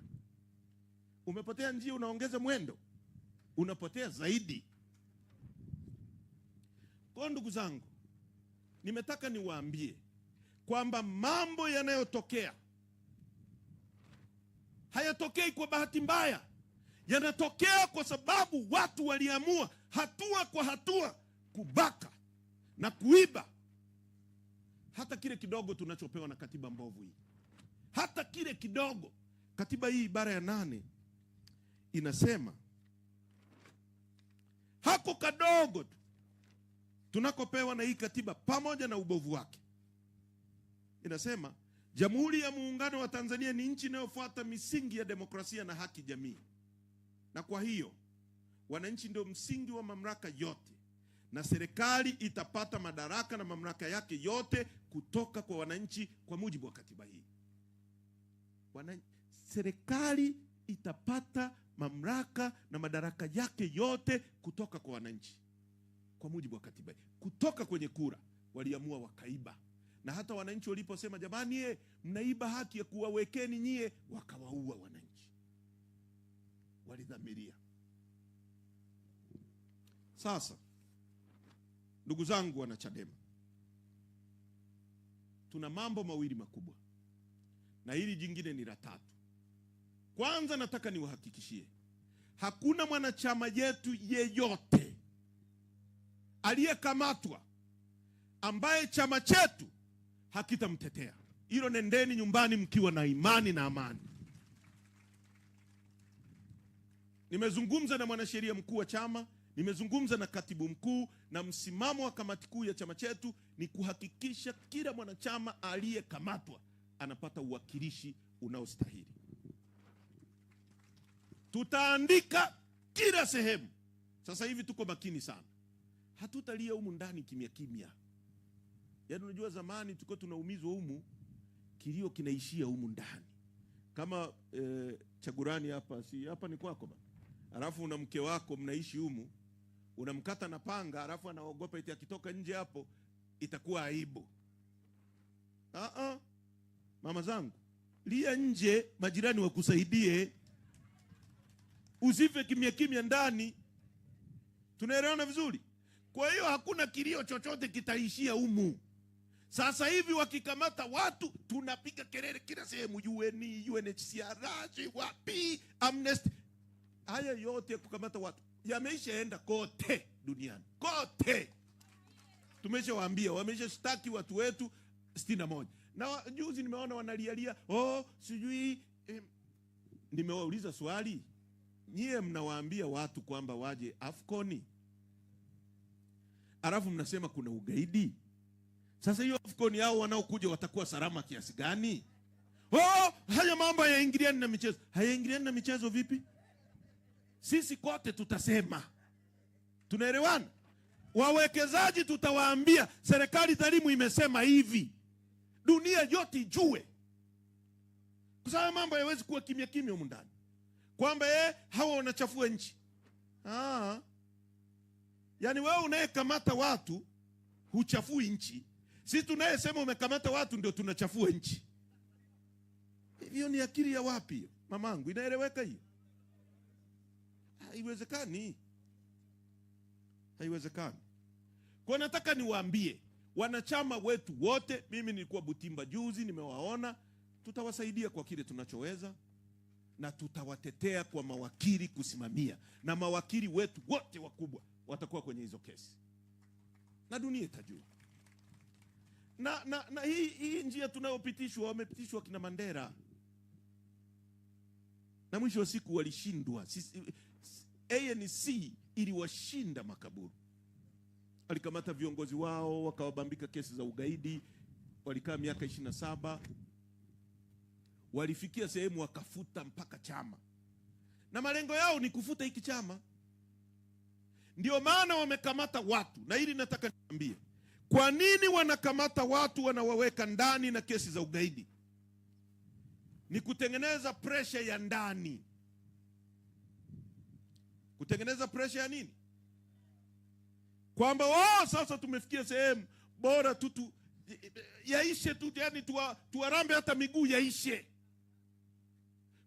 S1: Umepotea njia, unaongeza mwendo, unapotea zaidi. Kwa ndugu zangu, nimetaka niwaambie kwamba mambo yanayotokea hayatokei kwa bahati mbaya. Yanatokea kwa sababu watu waliamua hatua kwa hatua kubaka na kuiba hata kile kidogo tunachopewa na katiba mbovu hii. Hata kile kidogo. Katiba hii ibara ya 8 inasema hako kadogo tu tunakopewa na hii katiba pamoja na ubovu wake. Inasema Jamhuri ya Muungano wa Tanzania ni nchi inayofuata misingi ya demokrasia na haki jamii. Na kwa hiyo wananchi ndio msingi wa mamlaka yote, na serikali itapata madaraka na mamlaka yake yote kutoka kwa wananchi kwa mujibu wa katiba hii. Serikali itapata mamlaka na madaraka yake yote kutoka kwa wananchi kwa mujibu wa katiba hii. Kutoka kwenye kura waliamua wakaiba. Na hata wananchi waliposema jamani, mnaiba haki ya kuwawekeni nyie, wakawaua wananchi. Walidhamiria. Sasa ndugu zangu wanachadema, tuna mambo mawili makubwa na hili jingine ni la tatu. Kwanza nataka niwahakikishie, hakuna mwanachama yetu yeyote aliyekamatwa ambaye chama chetu hakitamtetea. Hilo nendeni nyumbani mkiwa na imani na amani. Nimezungumza na mwanasheria mkuu wa chama, nimezungumza na katibu mkuu, na msimamo wa kamati kuu ya chama chetu ni kuhakikisha kila mwanachama aliyekamatwa anapata uwakilishi unaostahili. Tutaandika kila sehemu. Sasa hivi tuko makini sana, hatutalia humu ndani kimya kimya. Yaani unajua zamani tulikuwa tunaumizwa humu, kilio kinaishia humu ndani. Kama Chagurani hapa, si hapa ni kwako bana, alafu una mke wako mnaishi humu, unamkata na panga, alafu anaogopa eti akitoka nje hapo itakuwa aibu. Mama zangu, lia nje, majirani wakusaidie, usife kimya kimya ndani. Tunaelewana vizuri? Kwa hiyo hakuna kilio chochote kitaishia humu. Sasa hivi wakikamata watu tunapiga kelele kila sehemu, UN, UNHCR, wapi, Amnesty. Haya yote ya kukamata watu yameishaenda kote duniani, kote. Tumeshawaambia, wameshashtaki watu wetu 61. Na juzi nimeona wanalialia, oh sijui nimewauliza swali, nyie mnawaambia watu kwamba waje Afcon, alafu mnasema kuna ugaidi. Sasa hiyo Afcon yao wanaokuja watakuwa salama kiasi gani? Oh, haya mambo hayaingiliani na michezo. Hayaingiliani na michezo vipi? Sisi kote tutasema. Tunaelewana? Wawekezaji tutawaambia serikali dhalimu imesema hivi. Dunia yote ijue. Kwa sababu mambo hayawezi kuwa kimya kimya humu ndani. Kwamba hawa wanachafua nchi. Yaani wewe unayekamata watu huchafui nchi. Sisi tunayesema umekamata watu ndio tunachafua nchi. Hiyo ni akili ya wapi hiyo? Mamangu, inaeleweka hiyo? Haiwezekani. Haiwezekani. Kwa nataka niwaambie wanachama wetu wote, mimi nilikuwa Butimba juzi, nimewaona, tutawasaidia kwa kile tunachoweza na tutawatetea kwa mawakili kusimamia, na mawakili wetu wote wakubwa watakuwa kwenye hizo kesi na dunia itajua. Na hii njia tunayopitishwa, wamepitishwa kina Mandela, na mwisho wa siku walishindwa. ANC iliwashinda makaburu. Walikamata viongozi wao wakawabambika kesi za ugaidi, walikaa miaka 27. Walifikia sehemu wakafuta mpaka chama, na malengo yao ni kufuta hiki chama. Ndio maana wamekamata watu. Na hili nataka niambie, kwa nini wanakamata watu wanawaweka ndani na kesi za ugaidi? Ni kutengeneza pressure ya ndani. Kutengeneza pressure ya nini? Kwamba wao sasa tumefikia sehemu bora tu yaishe tu, yani tuwarambe hata miguu yaishe.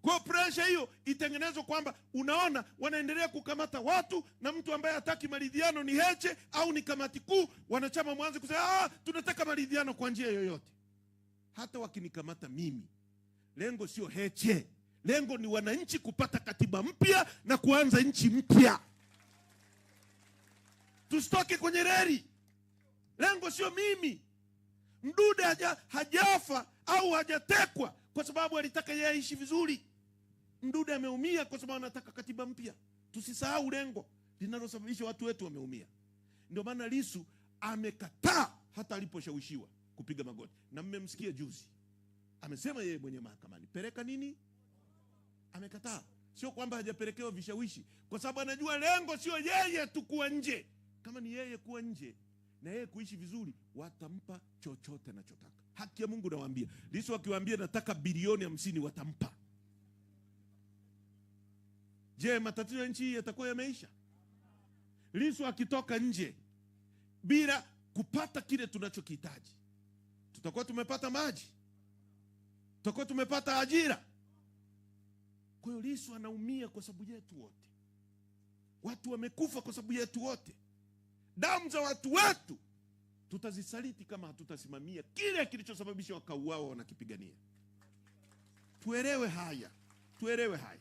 S1: Kwa pressure hiyo itengenezwe kwamba unaona wanaendelea kukamata watu, na mtu ambaye hataki maridhiano ni Heche au ni kamati kuu, wanachama mwanze kusema tunataka maridhiano kwa njia yoyote. Hata wakinikamata mimi, lengo sio Heche, lengo ni wananchi kupata katiba mpya na kuanza nchi mpya. Tusitoke kwenye reli. Lengo sio mimi. Mdude hajafa au hajatekwa kwa sababu alitaka yeye aishi vizuri. Mdude ameumia kwa sababu anataka katiba mpya. Tusisahau lengo linalosababisha watu wetu wameumia. Ndio maana Lissu amekataa hata aliposhawishiwa kupiga magoti. Na mmemsikia juzi amesema yeye mwenye mahakamani, peleka nini? Amekataa. Sio kwamba hajapelekewa vishawishi, kwa sababu anajua lengo sio yeye tu kuwa nje. Kama ni yeye kuwa nje na yeye kuishi vizuri, watampa chochote anachotaka. Haki ya Mungu nawaambia, Lissu akiwaambia nataka bilioni 50 watampa. Je, matatizo ya nchi hii yatakuwa yameisha? Lissu akitoka nje bila kupata kile tunachokihitaji, tutakuwa tumepata maji, tutakuwa tumepata ajira. Kwa hiyo Lissu anaumia kwa sababu yetu wote. Watu wamekufa kwa sababu yetu wote. Damu za watu wetu tutazisaliti kama hatutasimamia kile kilichosababisha wakauawa wanakipigania. Tuelewe haya, tuelewe haya.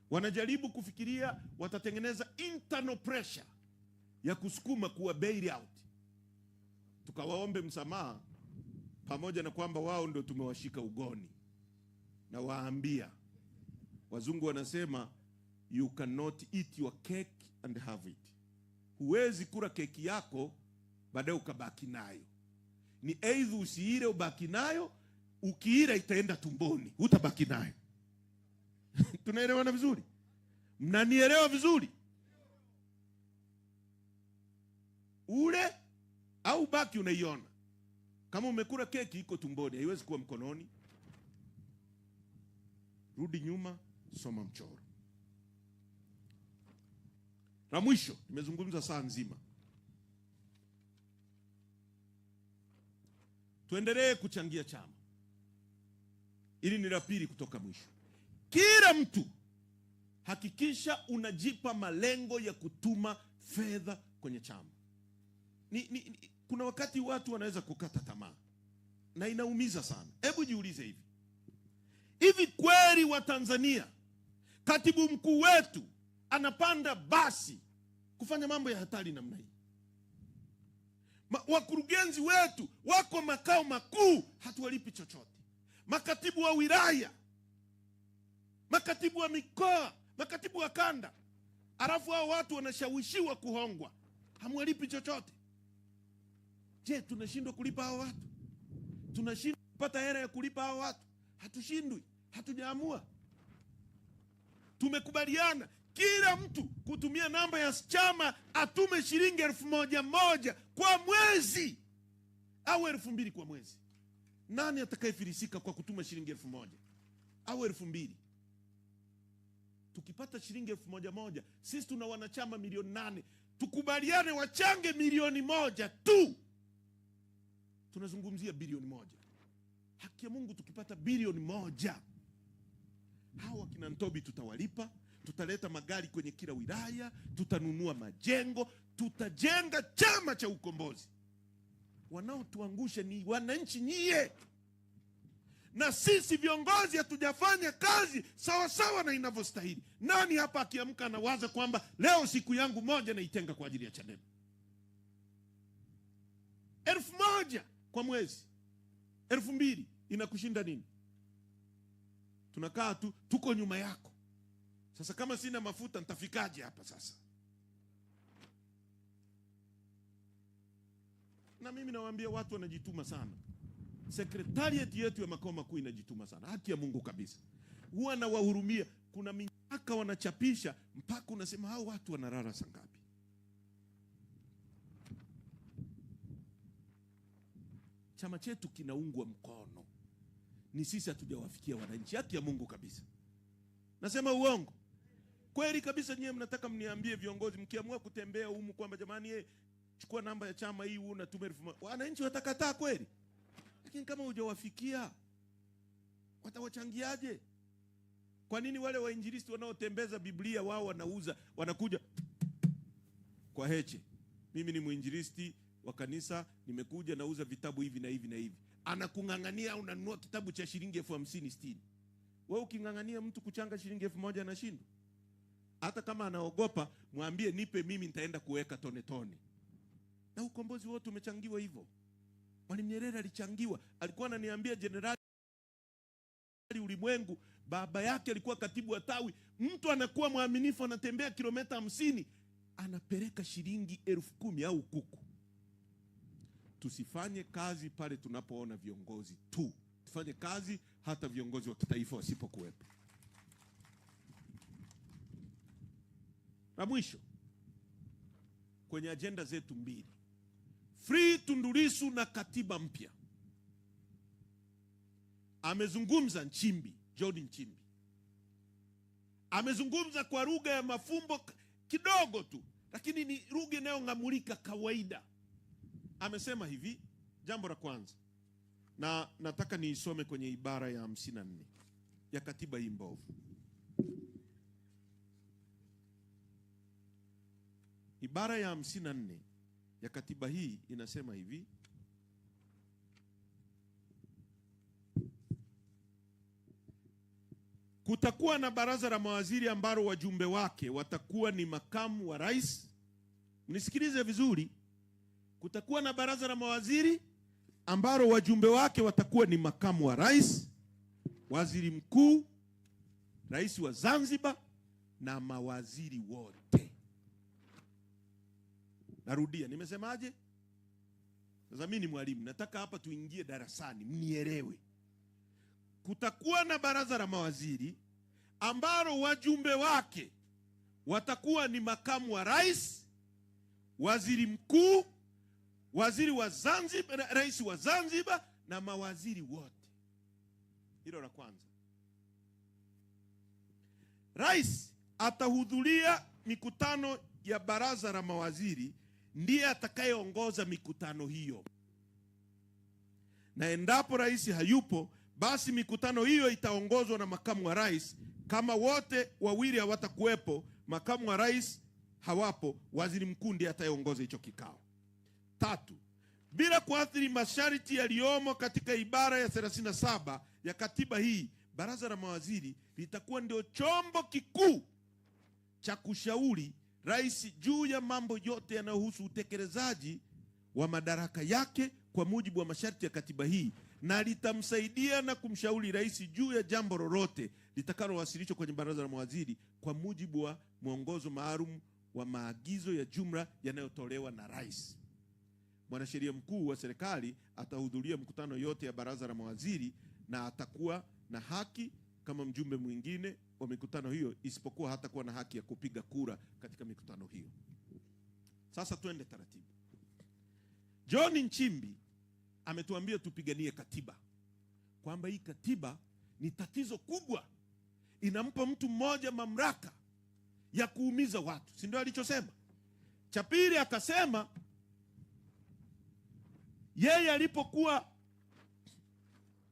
S1: Wanajaribu kufikiria watatengeneza internal pressure ya kusukuma kuwa bail out. Tukawaombe msamaha, pamoja na kwamba wao ndio tumewashika ugoni. Na waambia, wazungu wanasema you cannot eat your cake and have it. Huwezi kula keki yako baadaye ukabaki nayo. Ni either usiile ubaki nayo, ukiila itaenda tumboni, hutabaki nayo. Tunaelewana vizuri? Mnanielewa vizuri? Ule au baki unaiona. Kama umekula keki iko tumboni, haiwezi kuwa mkononi. Rudi nyuma, soma mchoro. Na mwisho, nimezungumza saa nzima. Tuendelee kuchangia chama. Hili ni la pili kutoka mwisho. Kila mtu hakikisha unajipa malengo ya kutuma fedha kwenye chama. Kuna wakati watu wanaweza kukata tamaa na inaumiza sana. Hebu jiulize hivi. Hivi kweli wa Tanzania katibu mkuu wetu anapanda basi kufanya mambo ya hatari namna hii? Wakurugenzi wetu wako makao makuu, hatuwalipi chochote. Makatibu wa wilaya, makatibu wa mikoa, makatibu wa kanda, alafu hao watu wanashawishiwa kuhongwa, hamwalipi chochote. Je, tunashindwa kulipa hao watu? Tunashindwa kupata hela ya kulipa hao watu? Hatushindwi, hatujaamua. Tumekubaliana kila mtu kutumia namba ya chama atume shilingi 1,000 kwa mwezi au 2,000 kwa mwezi. Nani atakayefilisika kwa kutuma shilingi 1,000 au 2,000? Tukipata shilingi 1,000, sisi tuna wanachama 8,000,000. Tukubaliane wachange 1,000,000 tu. Tunazungumzia 1,000,000,000. Haki ya Mungu, tukipata 1,000,000,000, hawa kina Ntobi tutawalipa, tutaleta magari kwenye kila wilaya, tutanunua majengo, tutajenga chama cha ukombozi. Wanaotuangusha ni wananchi nyie. Na sisi viongozi hatujafanya kazi sawa sawa na inavyostahili. Nani hapa akiamka anawaza kwamba leo siku yangu moja naitenga kwa ajili ya Chadema? 1,000 kwa mwezi, 2,000 inakushinda nini? Tunakaa tu, tuko nyuma yako. Sasa kama sina mafuta nitafikaje hapa sasa? Na mimi nawaambia watu wanajituma sana. Sekretariat yetu ya makao makuu inajituma sana. Haki ya Mungu kabisa. Huwa nawahurumia. Kuna minyaka wanachapisha mpaka unasema hao watu wanalala saa ngapi? Chama chetu kinaungwa mkono. Ni sisi hatujawafikia wananchi. Haki ya Mungu kabisa. Nasema uongo? Kweli kabisa. Nyie mnataka mniambie viongozi mkiamua kutembea humu kwamba jamani, chukua namba ya chama hii unatuma 1,000. Wananchi watakataa kweli? Lakini kama hujawafikia watawachangiaje? Kwa nini wale wainjilisti wanaotembeza Biblia wao wanauza, wanakuja kwa Heche? Mimi ni mwinjilisti wa kanisa, nimekuja nauza vitabu hivi na hivi na hivi. Anakung'ang'ania unanunua kitabu cha shilingi 50,000 60. Wewe uking'ang'ania mtu kuchanga shilingi 1,000 anashindwa. Hata kama anaogopa, mwambie nipe mimi nitaenda kuweka tone tone. Na ukombozi wote umechangiwa hivyo. Mwalimu Nyerere alichangiwa. Alikuwa ananiambia Jenerali Ulimwengu, baba yake alikuwa katibu wa tawi. Mtu anakuwa mwaminifu, anatembea kilomita 50, anapeleka shilingi 10,000 au kuku. Tusifanye kazi pale tunapoona viongozi tu. Tufanye kazi hata viongozi wa kitaifa wasipokuwepo. Na mwisho, kwenye agenda zetu 2, Free Tundu Lissu na katiba mpya. Amezungumza Nchimbi, John Nchimbi. Amezungumza kwa lugha ya mafumbo kidogo tu, lakini ni lugha inayong'amulika kawaida. Amesema hivi, jambo la kwanza, na nataka niisome kwenye ibara ya 54 ya katiba hii mbovu. Ibara ya 54 ya katiba hii inasema hivi: kutakuwa na baraza la mawaziri ambalo wajumbe wake watakuwa ni makamu wa rais. Nisikilize vizuri. Kutakuwa na baraza la mawaziri ambalo wajumbe wake watakuwa ni makamu wa rais, waziri mkuu, rais wa Zanzibar na mawaziri wote. Narudia, nimesemaje? Sasa mimi ni mwalimu, nataka hapa tuingie darasani mnielewe. Kutakuwa na baraza la mawaziri ambalo wajumbe wake watakuwa ni makamu wa rais, waziri mkuu, waziri wa Zanzibar, rais wa Zanzibar na mawaziri wote. Hilo la kwanza. Rais atahudhuria mikutano ya baraza la mawaziri, ndiye atakayeongoza mikutano hiyo. Na endapo rais hayupo, basi mikutano hiyo itaongozwa na makamu wa rais. Kama wote wawili hawatakuwepo, makamu wa rais hawapo, waziri mkuu ndiye atayeongoza hicho kikao. Tatu, bila kuathiri masharti yaliyomo katika ibara ya 37 ya katiba hii, baraza la mawaziri litakuwa ndio chombo kikuu cha kushauri rais juu ya mambo yote yanayohusu utekelezaji wa madaraka yake kwa mujibu wa masharti ya katiba hii, na litamsaidia na kumshauri rais juu ya jambo lolote litakalowasilishwa kwenye baraza la mawaziri kwa mujibu wa mwongozo maalum wa maagizo ya jumla yanayotolewa na rais. Mwanasheria mkuu wa serikali atahudhuria mkutano yote ya baraza la mawaziri na atakuwa na haki kama mjumbe mwingine wa mikutano hiyo, isipokuwa hatakuwa na haki ya kupiga kura katika mikutano hiyo. Sasa twende taratibu. John Nchimbi ametuambia tupiganie katiba, kwamba hii katiba ni tatizo kubwa, inampa mtu mmoja mamlaka ya kuumiza watu, si ndio alichosema? Cha pili akasema yeye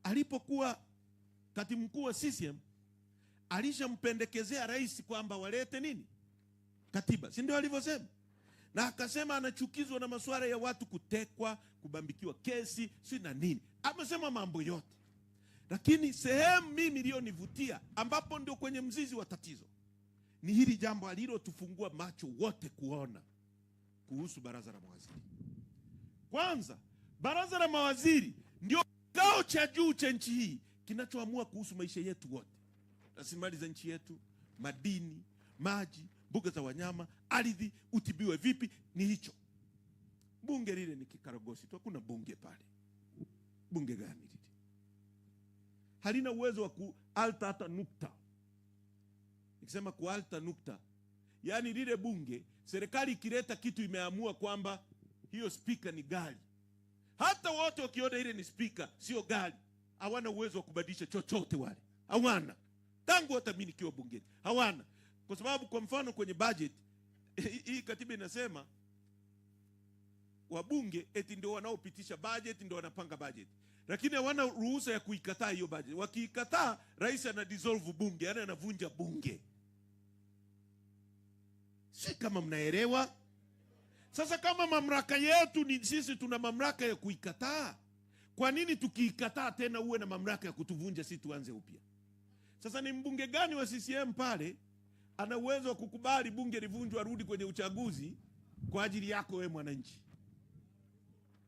S1: alipokuwa katibu mkuu wa CCM alishampendekezea rais kwamba walete nini? Katiba, si ndio alivyosema? Na akasema anachukizwa na masuala ya watu kutekwa, kubambikiwa kesi, si na nini. Amesema mambo yote. Lakini sehemu mimi iliyonivutia, ambapo ndio kwenye mzizi wa tatizo, ni hili jambo alilotufungua macho wote kuona kuhusu baraza la mawaziri. Kwanza, baraza la mawaziri ndio kikao cha juu cha nchi hii kinachoamua kuhusu maisha yetu wote. Rasilimali za nchi yetu, madini, maji, mbuga za wanyama, ardhi, utibiwe vipi, ni hicho. Bunge lile ni kikaragosi tu, hakuna bunge pale. Bunge gani lile? Halina uwezo wa kualta hata nukta. Nikisema kualta nukta, yani lile bunge, serikali ikileta kitu imeamua kwamba hiyo spika ni gari. Hata wote wakiona ile ni spika, sio gari, hawana uwezo wa kubadilisha chochote wale. Hawana. Tangu hata mimi nikiwa bungeni, hawana. Kwa sababu kwa mfano kwenye budget, hii katiba inasema wabunge eti ndio wanaopitisha budget, ndio wanapanga budget. Lakini hawana ruhusa ya kuikataa hiyo budget. Wakiikataa, rais ana dissolve bunge, yani anavunja bunge. Si kama mnaelewa? Sasa kama mamlaka yetu ni sisi tuna mamlaka ya kuikataa, kwa nini tukiikataa tena uwe na mamlaka ya kutuvunja sisi tuanze upya? Sasa ni mbunge gani wa CCM pale ana uwezo wa kukubali bunge livunjwe arudi kwenye uchaguzi kwa ajili yako wewe mwananchi?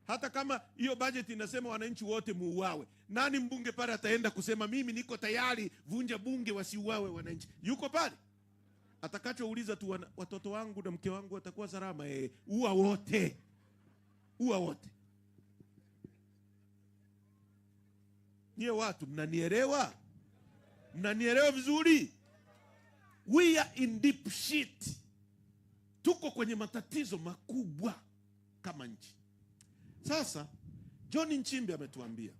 S1: Hata kama hiyo budget inasema wananchi wote muuawe, nani mbunge pale ataenda kusema mimi niko tayari vunja bunge wasiuawe wananchi? Yuko pale? Atakachouliza tu watoto wangu na mke wangu watakuwa salama, ua wote. Ua wote. Nyie watu mnanielewa? Mnanielewa vizuri? We are in deep shit. Tuko kwenye matatizo makubwa kama nchi. Sasa John Nchimbi ametuambia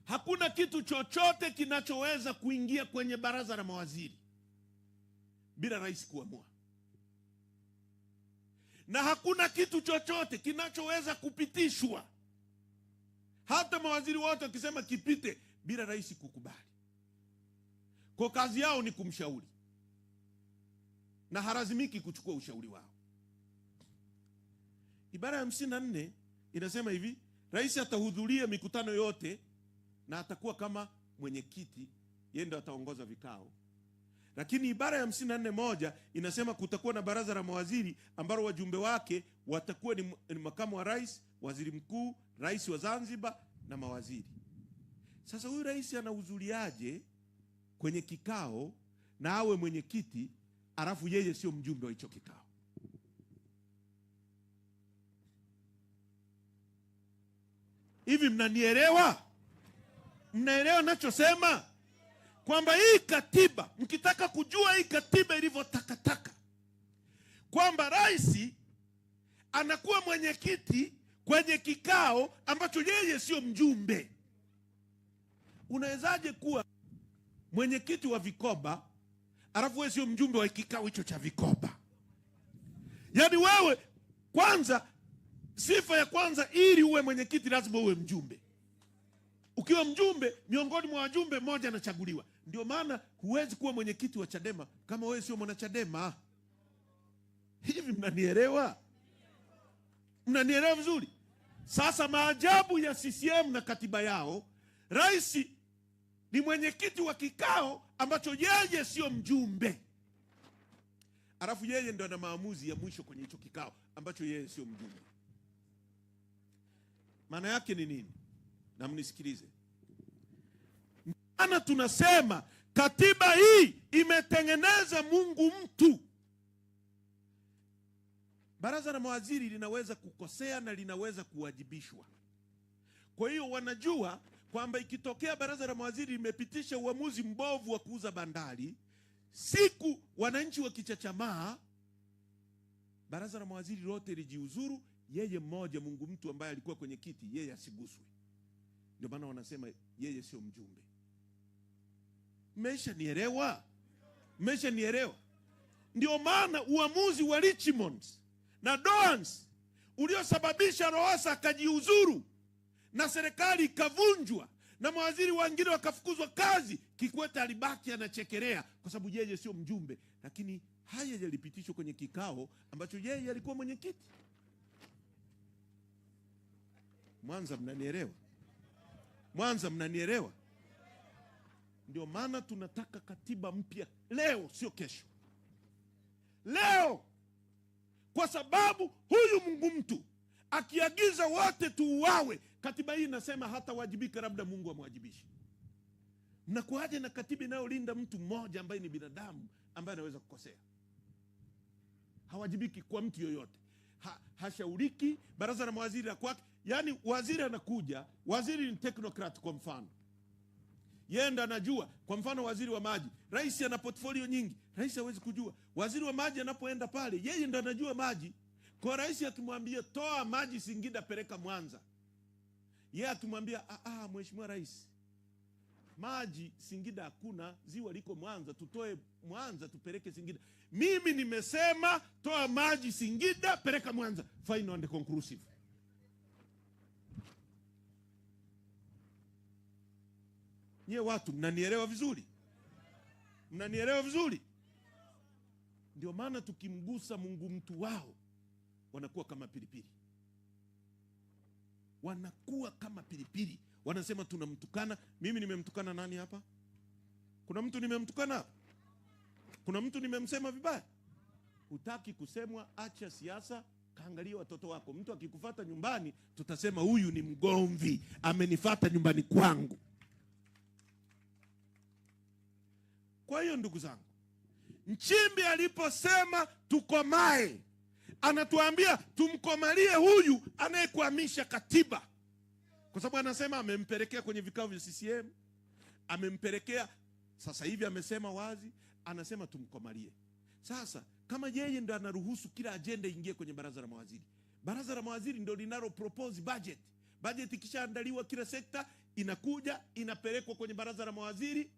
S1: hakuna kitu chochote kinachoweza kuingia kwenye baraza la mawaziri bila rais kuamua. Na hakuna kitu chochote kinachoweza kupitishwa, hata mawaziri wote wakisema kipite, bila rais kukubali. Kwa kazi yao ni kumshauri, na halazimiki kuchukua ushauri wao. Ibara ya 54 inasema hivi: rais atahudhuria mikutano yote na atakuwa kama mwenyekiti, yeye ndo ataongoza vikao. Lakini ibara ya 54(1) inasema kutakuwa na baraza la mawaziri ambalo wajumbe wake watakuwa ni makamu wa rais, waziri mkuu, rais wa Zanzibar na mawaziri. Sasa huyu rais anahudhuriaje kwenye kikao na awe mwenyekiti alafu yeye sio mjumbe wa hicho kikao? Hivi mnanielewa? Mnaelewa nachosema? Kwamba hii katiba, mkitaka kujua hii katiba ilivyo takataka, kwamba rais anakuwa mwenyekiti kwenye kikao ambacho yeye sio mjumbe. Unawezaje kuwa mwenyekiti wa vikoba alafu wewe sio mjumbe wa kikao hicho cha vikoba? Yaani wewe kwanza, sifa ya kwanza ili uwe mwenyekiti lazima uwe mjumbe. Ukiwa mjumbe, miongoni mwa wajumbe mmoja anachaguliwa. Ndio maana huwezi kuwa mwenyekiti wa Chadema kama wewe sio mwanachadema. Hivi mnanielewa? Mnanielewa vizuri? Sasa maajabu ya CCM na katiba yao, rais ni mwenyekiti wa kikao ambacho yeye sio mjumbe. Alafu yeye ndo ana maamuzi ya mwisho kwenye hicho kikao ambacho yeye sio mjumbe. Maana yake ni nini? Na mnisikilize. Maana tunasema katiba hii imetengeneza Mungu mtu. Baraza la mawaziri linaweza kukosea na linaweza kuwajibishwa. Kwa hiyo wanajua kwamba ikitokea baraza la mawaziri limepitisha uamuzi mbovu wa kuuza bandari, siku wananchi wakichachamaa, baraza la mawaziri lote lijiuzuru, yeye mmoja Mungu mtu ambaye alikuwa kwenye kiti, yeye asiguswe. Ndio maana wanasema yeye sio mjumbe. Mmeshanielewa? Mmeshanielewa? Ndio maana uamuzi wa Richmond na Doans uliosababisha Lowassa akajiuzuru na serikali ikavunjwa na mawaziri wengine wakafukuzwa kazi, Kikwete alibaki anachekelea kwa sababu yeye sio mjumbe. Lakini haya yalipitishwa kwenye kikao ambacho yeye alikuwa mwenyekiti. Mwanza mnanielewa? Mwanza mnanielewa? Ndio maana tunataka katiba mpya leo, sio kesho. Leo, kwa sababu huyu Mungu mtu akiagiza wote tuuawe, katiba hii inasema hatawajibika, labda Mungu amwajibishe. Mnakuaje na katiba inayolinda mtu mmoja ambaye ni binadamu ambaye anaweza kukosea? Hawajibiki kwa mtu yoyote. Hashauriki, baraza la mawaziri la kwake. Yaani waziri anakuja, waziri ni technocrat kwa mfano. Yeye ndo anajua. Kwa mfano waziri wa maji, rais ana portfolio nyingi, rais hawezi kujua. Waziri wa maji anapoenda pale, yeye ndo anajua maji. Kwa rais akimwambia toa maji Singida peleka Mwanza, yeye akimwambia mheshimiwa rais, maji Singida hakuna, ziwa liko Mwanza, tutoe Mwanza tupeleke Singida. Mimi nimesema toa maji Singida peleka Mwanza. Final and conclusive. Nye watu mnanielewa vizuri? Mnanielewa vizuri? Ndio maana tukimgusa Mungu mtu wao wanakuwa kama pilipili. Wanakuwa kama pilipili. Wanasema tunamtukana. Mimi nimemtukana nani hapa? Kuna mtu nimemtukana hapa? Kuna mtu nimemsema vibaya? Hutaki kusemwa, acha siasa, kaangalia watoto wako. Mtu akikufuata nyumbani, tutasema huyu ni mgomvi, amenifuata nyumbani kwangu. Kwa hiyo ndugu zangu, Nchimbi aliposema tukomae, anatuambia tumkomalie huyu anayekuhamisha katiba. Kwa sababu anasema amempelekea kwenye vikao vya CCM, amempelekea sasa hivi amesema wazi, anasema tumkomalie. Sasa kama yeye ndo anaruhusu kila agenda ingie kwenye baraza la mawaziri, baraza la mawaziri ndo linalo propose budget. Budget ikishaandaliwa kila sekta inakuja inapelekwa kwenye baraza la mawaziri.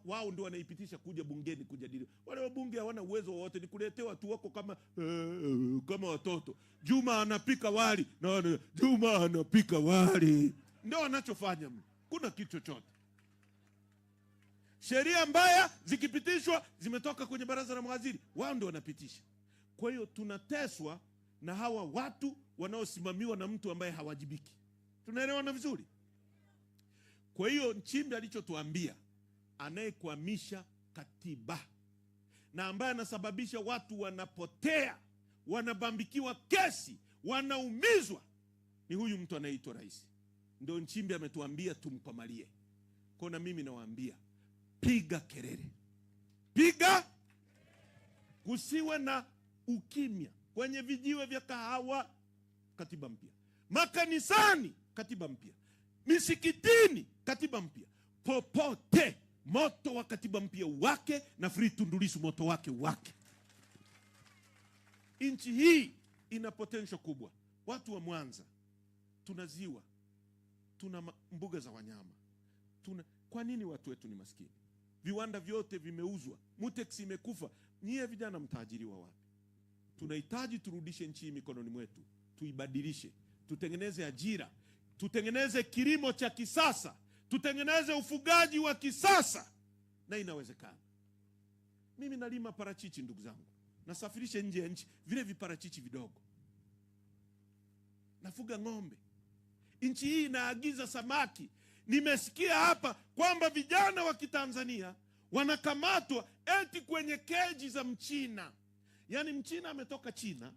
S1: Wao ndio wanaipitisha kuja bungeni kujadili. Wale wabunge hawana uwezo wowote, ni kuletewa tu wako kama kama watoto. Juma anapika wali na Juma anapika wali, ndio wanachofanya. Kuna kitu chochote. Sheria mbaya zikipitishwa zimetoka kwenye baraza la mawaziri, wao ndio wanapitisha. Kwa hiyo tunateswa na hawa watu wanaosimamiwa na mtu ambaye hawajibiki. Tunaelewana vizuri? Kwa hiyo Nchimbi alichotuambia, anayekwamisha katiba na ambaye anasababisha watu wanapotea, wanabambikiwa kesi, wanaumizwa, ni huyu mtu anayeitwa rais. Ndio Nchimbi ametuambia tumkomalie. Kwa na mimi nawaambia, piga kelele, piga, kusiwe na ukimya kwenye vijiwe vya kahawa, katiba mpya, makanisani, katiba mpya, misikitini, katiba mpya, popote moto wa katiba mpya wake na Free Tundu Lissu moto wake wake. Nchi hii ina potential kubwa. Watu wa Mwanza, tuna ziwa, tuna mbuga za wanyama, tuna. Kwa nini watu wetu ni maskini? Viwanda vyote vimeuzwa, Mutex imekufa. Nyie vijana mtaajiriwa wapi? Tunahitaji turudishe nchi hii mikononi mwetu, tuibadilishe, tutengeneze ajira, tutengeneze kilimo cha kisasa, tutengeneze ufugaji wa kisasa, na inawezekana. Mimi nalima parachichi, ndugu zangu, nasafirishe nje ya nchi vile viparachichi vidogo, nafuga ng'ombe. Nchi hii inaagiza samaki. Nimesikia hapa kwamba vijana wa Kitanzania wanakamatwa eti kwenye keji za Mchina. Yaani Mchina ametoka China,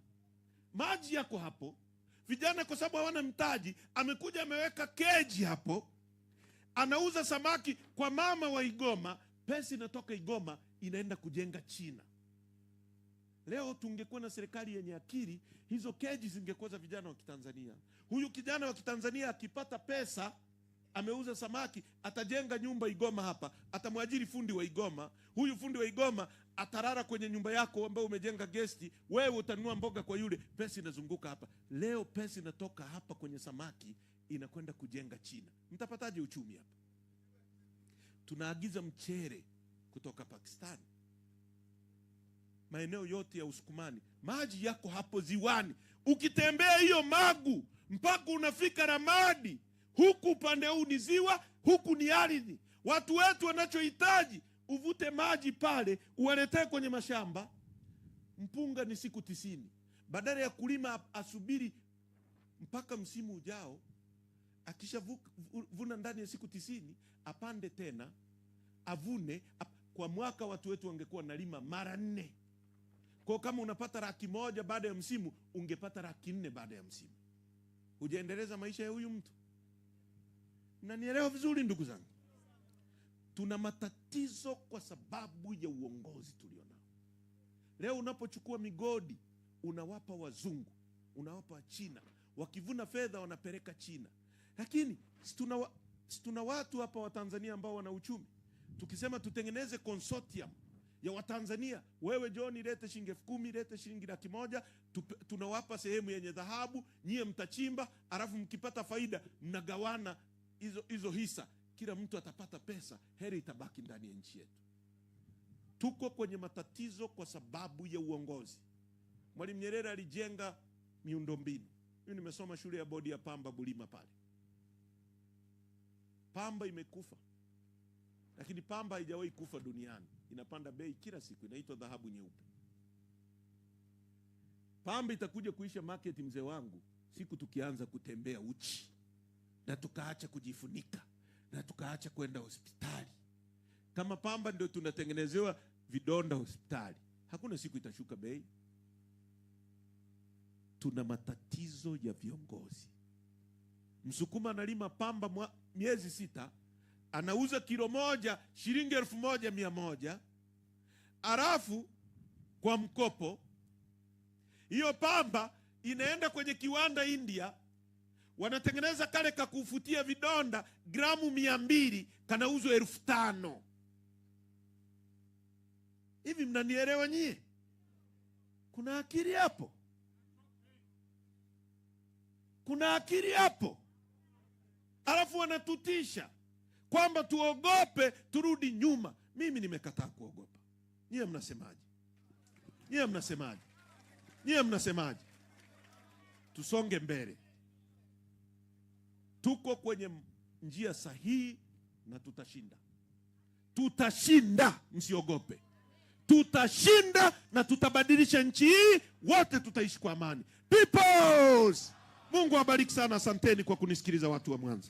S1: maji yako hapo, vijana kwa sababu hawana mtaji, amekuja ameweka keji hapo, anauza samaki kwa mama wa Igoma, pesa inatoka Igoma inaenda kujenga China. Leo tungekuwa na serikali yenye akili, hizo keji zingekuwa za vijana wa Kitanzania. Huyu kijana wa Kitanzania akipata pesa, ameuza samaki, atajenga nyumba Igoma hapa, atamwajiri fundi wa Igoma. Huyu fundi wa Igoma atarara kwenye nyumba yako ambayo umejenga gesti, wewe utanunua mboga kwa yule, pesa inazunguka hapa. Leo pesa inatoka hapa kwenye samaki inakwenda kujenga China. Mtapataje uchumi hapa? Tunaagiza mchere kutoka Pakistani, maeneo yote ya Usukumani, maji yako hapo ziwani. Ukitembea hiyo Magu mpaka unafika Ramadi, huku upande huu ni ziwa, huku ni ardhi. Watu wetu wanachohitaji uvute maji pale uwaletee kwenye mashamba. Mpunga ni siku 90. Badala ya kulima asubiri mpaka msimu ujao, akishavuna ndani ya siku 90 apande tena avune. Kwa mwaka watu wetu wangekuwa nalima mara 4. Kwa kama unapata 100,000 baada ya msimu, ungepata 400,000 baada ya msimu. Hujaendeleza maisha ya huyu mtu. Mnanielewa vizuri ndugu zangu? Tuna matatizo kwa sababu ya uongozi tulionao. Leo unapochukua migodi, unawapa wazungu, unawapa China. Wakivuna fedha wanapeleka China. Lakini tuna watu hapa wa Tanzania ambao wana uchumi. Tukisema tutengeneze consortium ya Watanzania, wewe John lete shilingi 10,000, lete shilingi 100,000, tunawapa sehemu yenye dhahabu, nyie mtachimba, alafu mkipata faida mnagawana hizo hisa. Kila mtu atapata pesa, heri itabaki ndani ya nchi yetu. Tuko kwenye matatizo kwa sababu ya uongozi. Mwalimu Nyerere alijenga miundombinu. Mimi nimesoma shule ya bodi ya Pamba Bulima pale. Pamba imekufa. Lakini pamba haijawahi kufa duniani. Inapanda bei kila siku, inaitwa dhahabu nyeupe. Pamba itakuja kuisha market, mzee wangu, siku tukianza kutembea uchi na tukaacha kujifunika na tukaacha kwenda hospitali. Kama pamba ndio tunatengenezewa vidonda hospitali, hakuna siku itashuka bei. Tuna matatizo ya viongozi. Msukuma analima pamba miezi 6, anauza kilo moja shilingi 1,100, alafu kwa mkopo hiyo pamba inaenda kwenye kiwanda India, wanatengeneza kale kakufutia vidonda gramu 200, kanauzwa 5,000. Hivi mnanielewa nyie? Kuna akili hapo? Kuna akili hapo? Alafu wanatutisha kwamba tuogope turudi nyuma. Mimi nimekataa kuogopa. Nyie mnasemaje? Nyie mnasemaje? Nyie mnasemaje? Tusonge mbele. Tuko kwenye njia sahihi na tutashinda. Tutashinda, msiogope. Tutashinda na tutabadilisha nchi hii, wote tutaishi kwa amani. Peoples! Mungu awabariki sana. Asanteni kwa kunisikiliza watu wa Mwanza.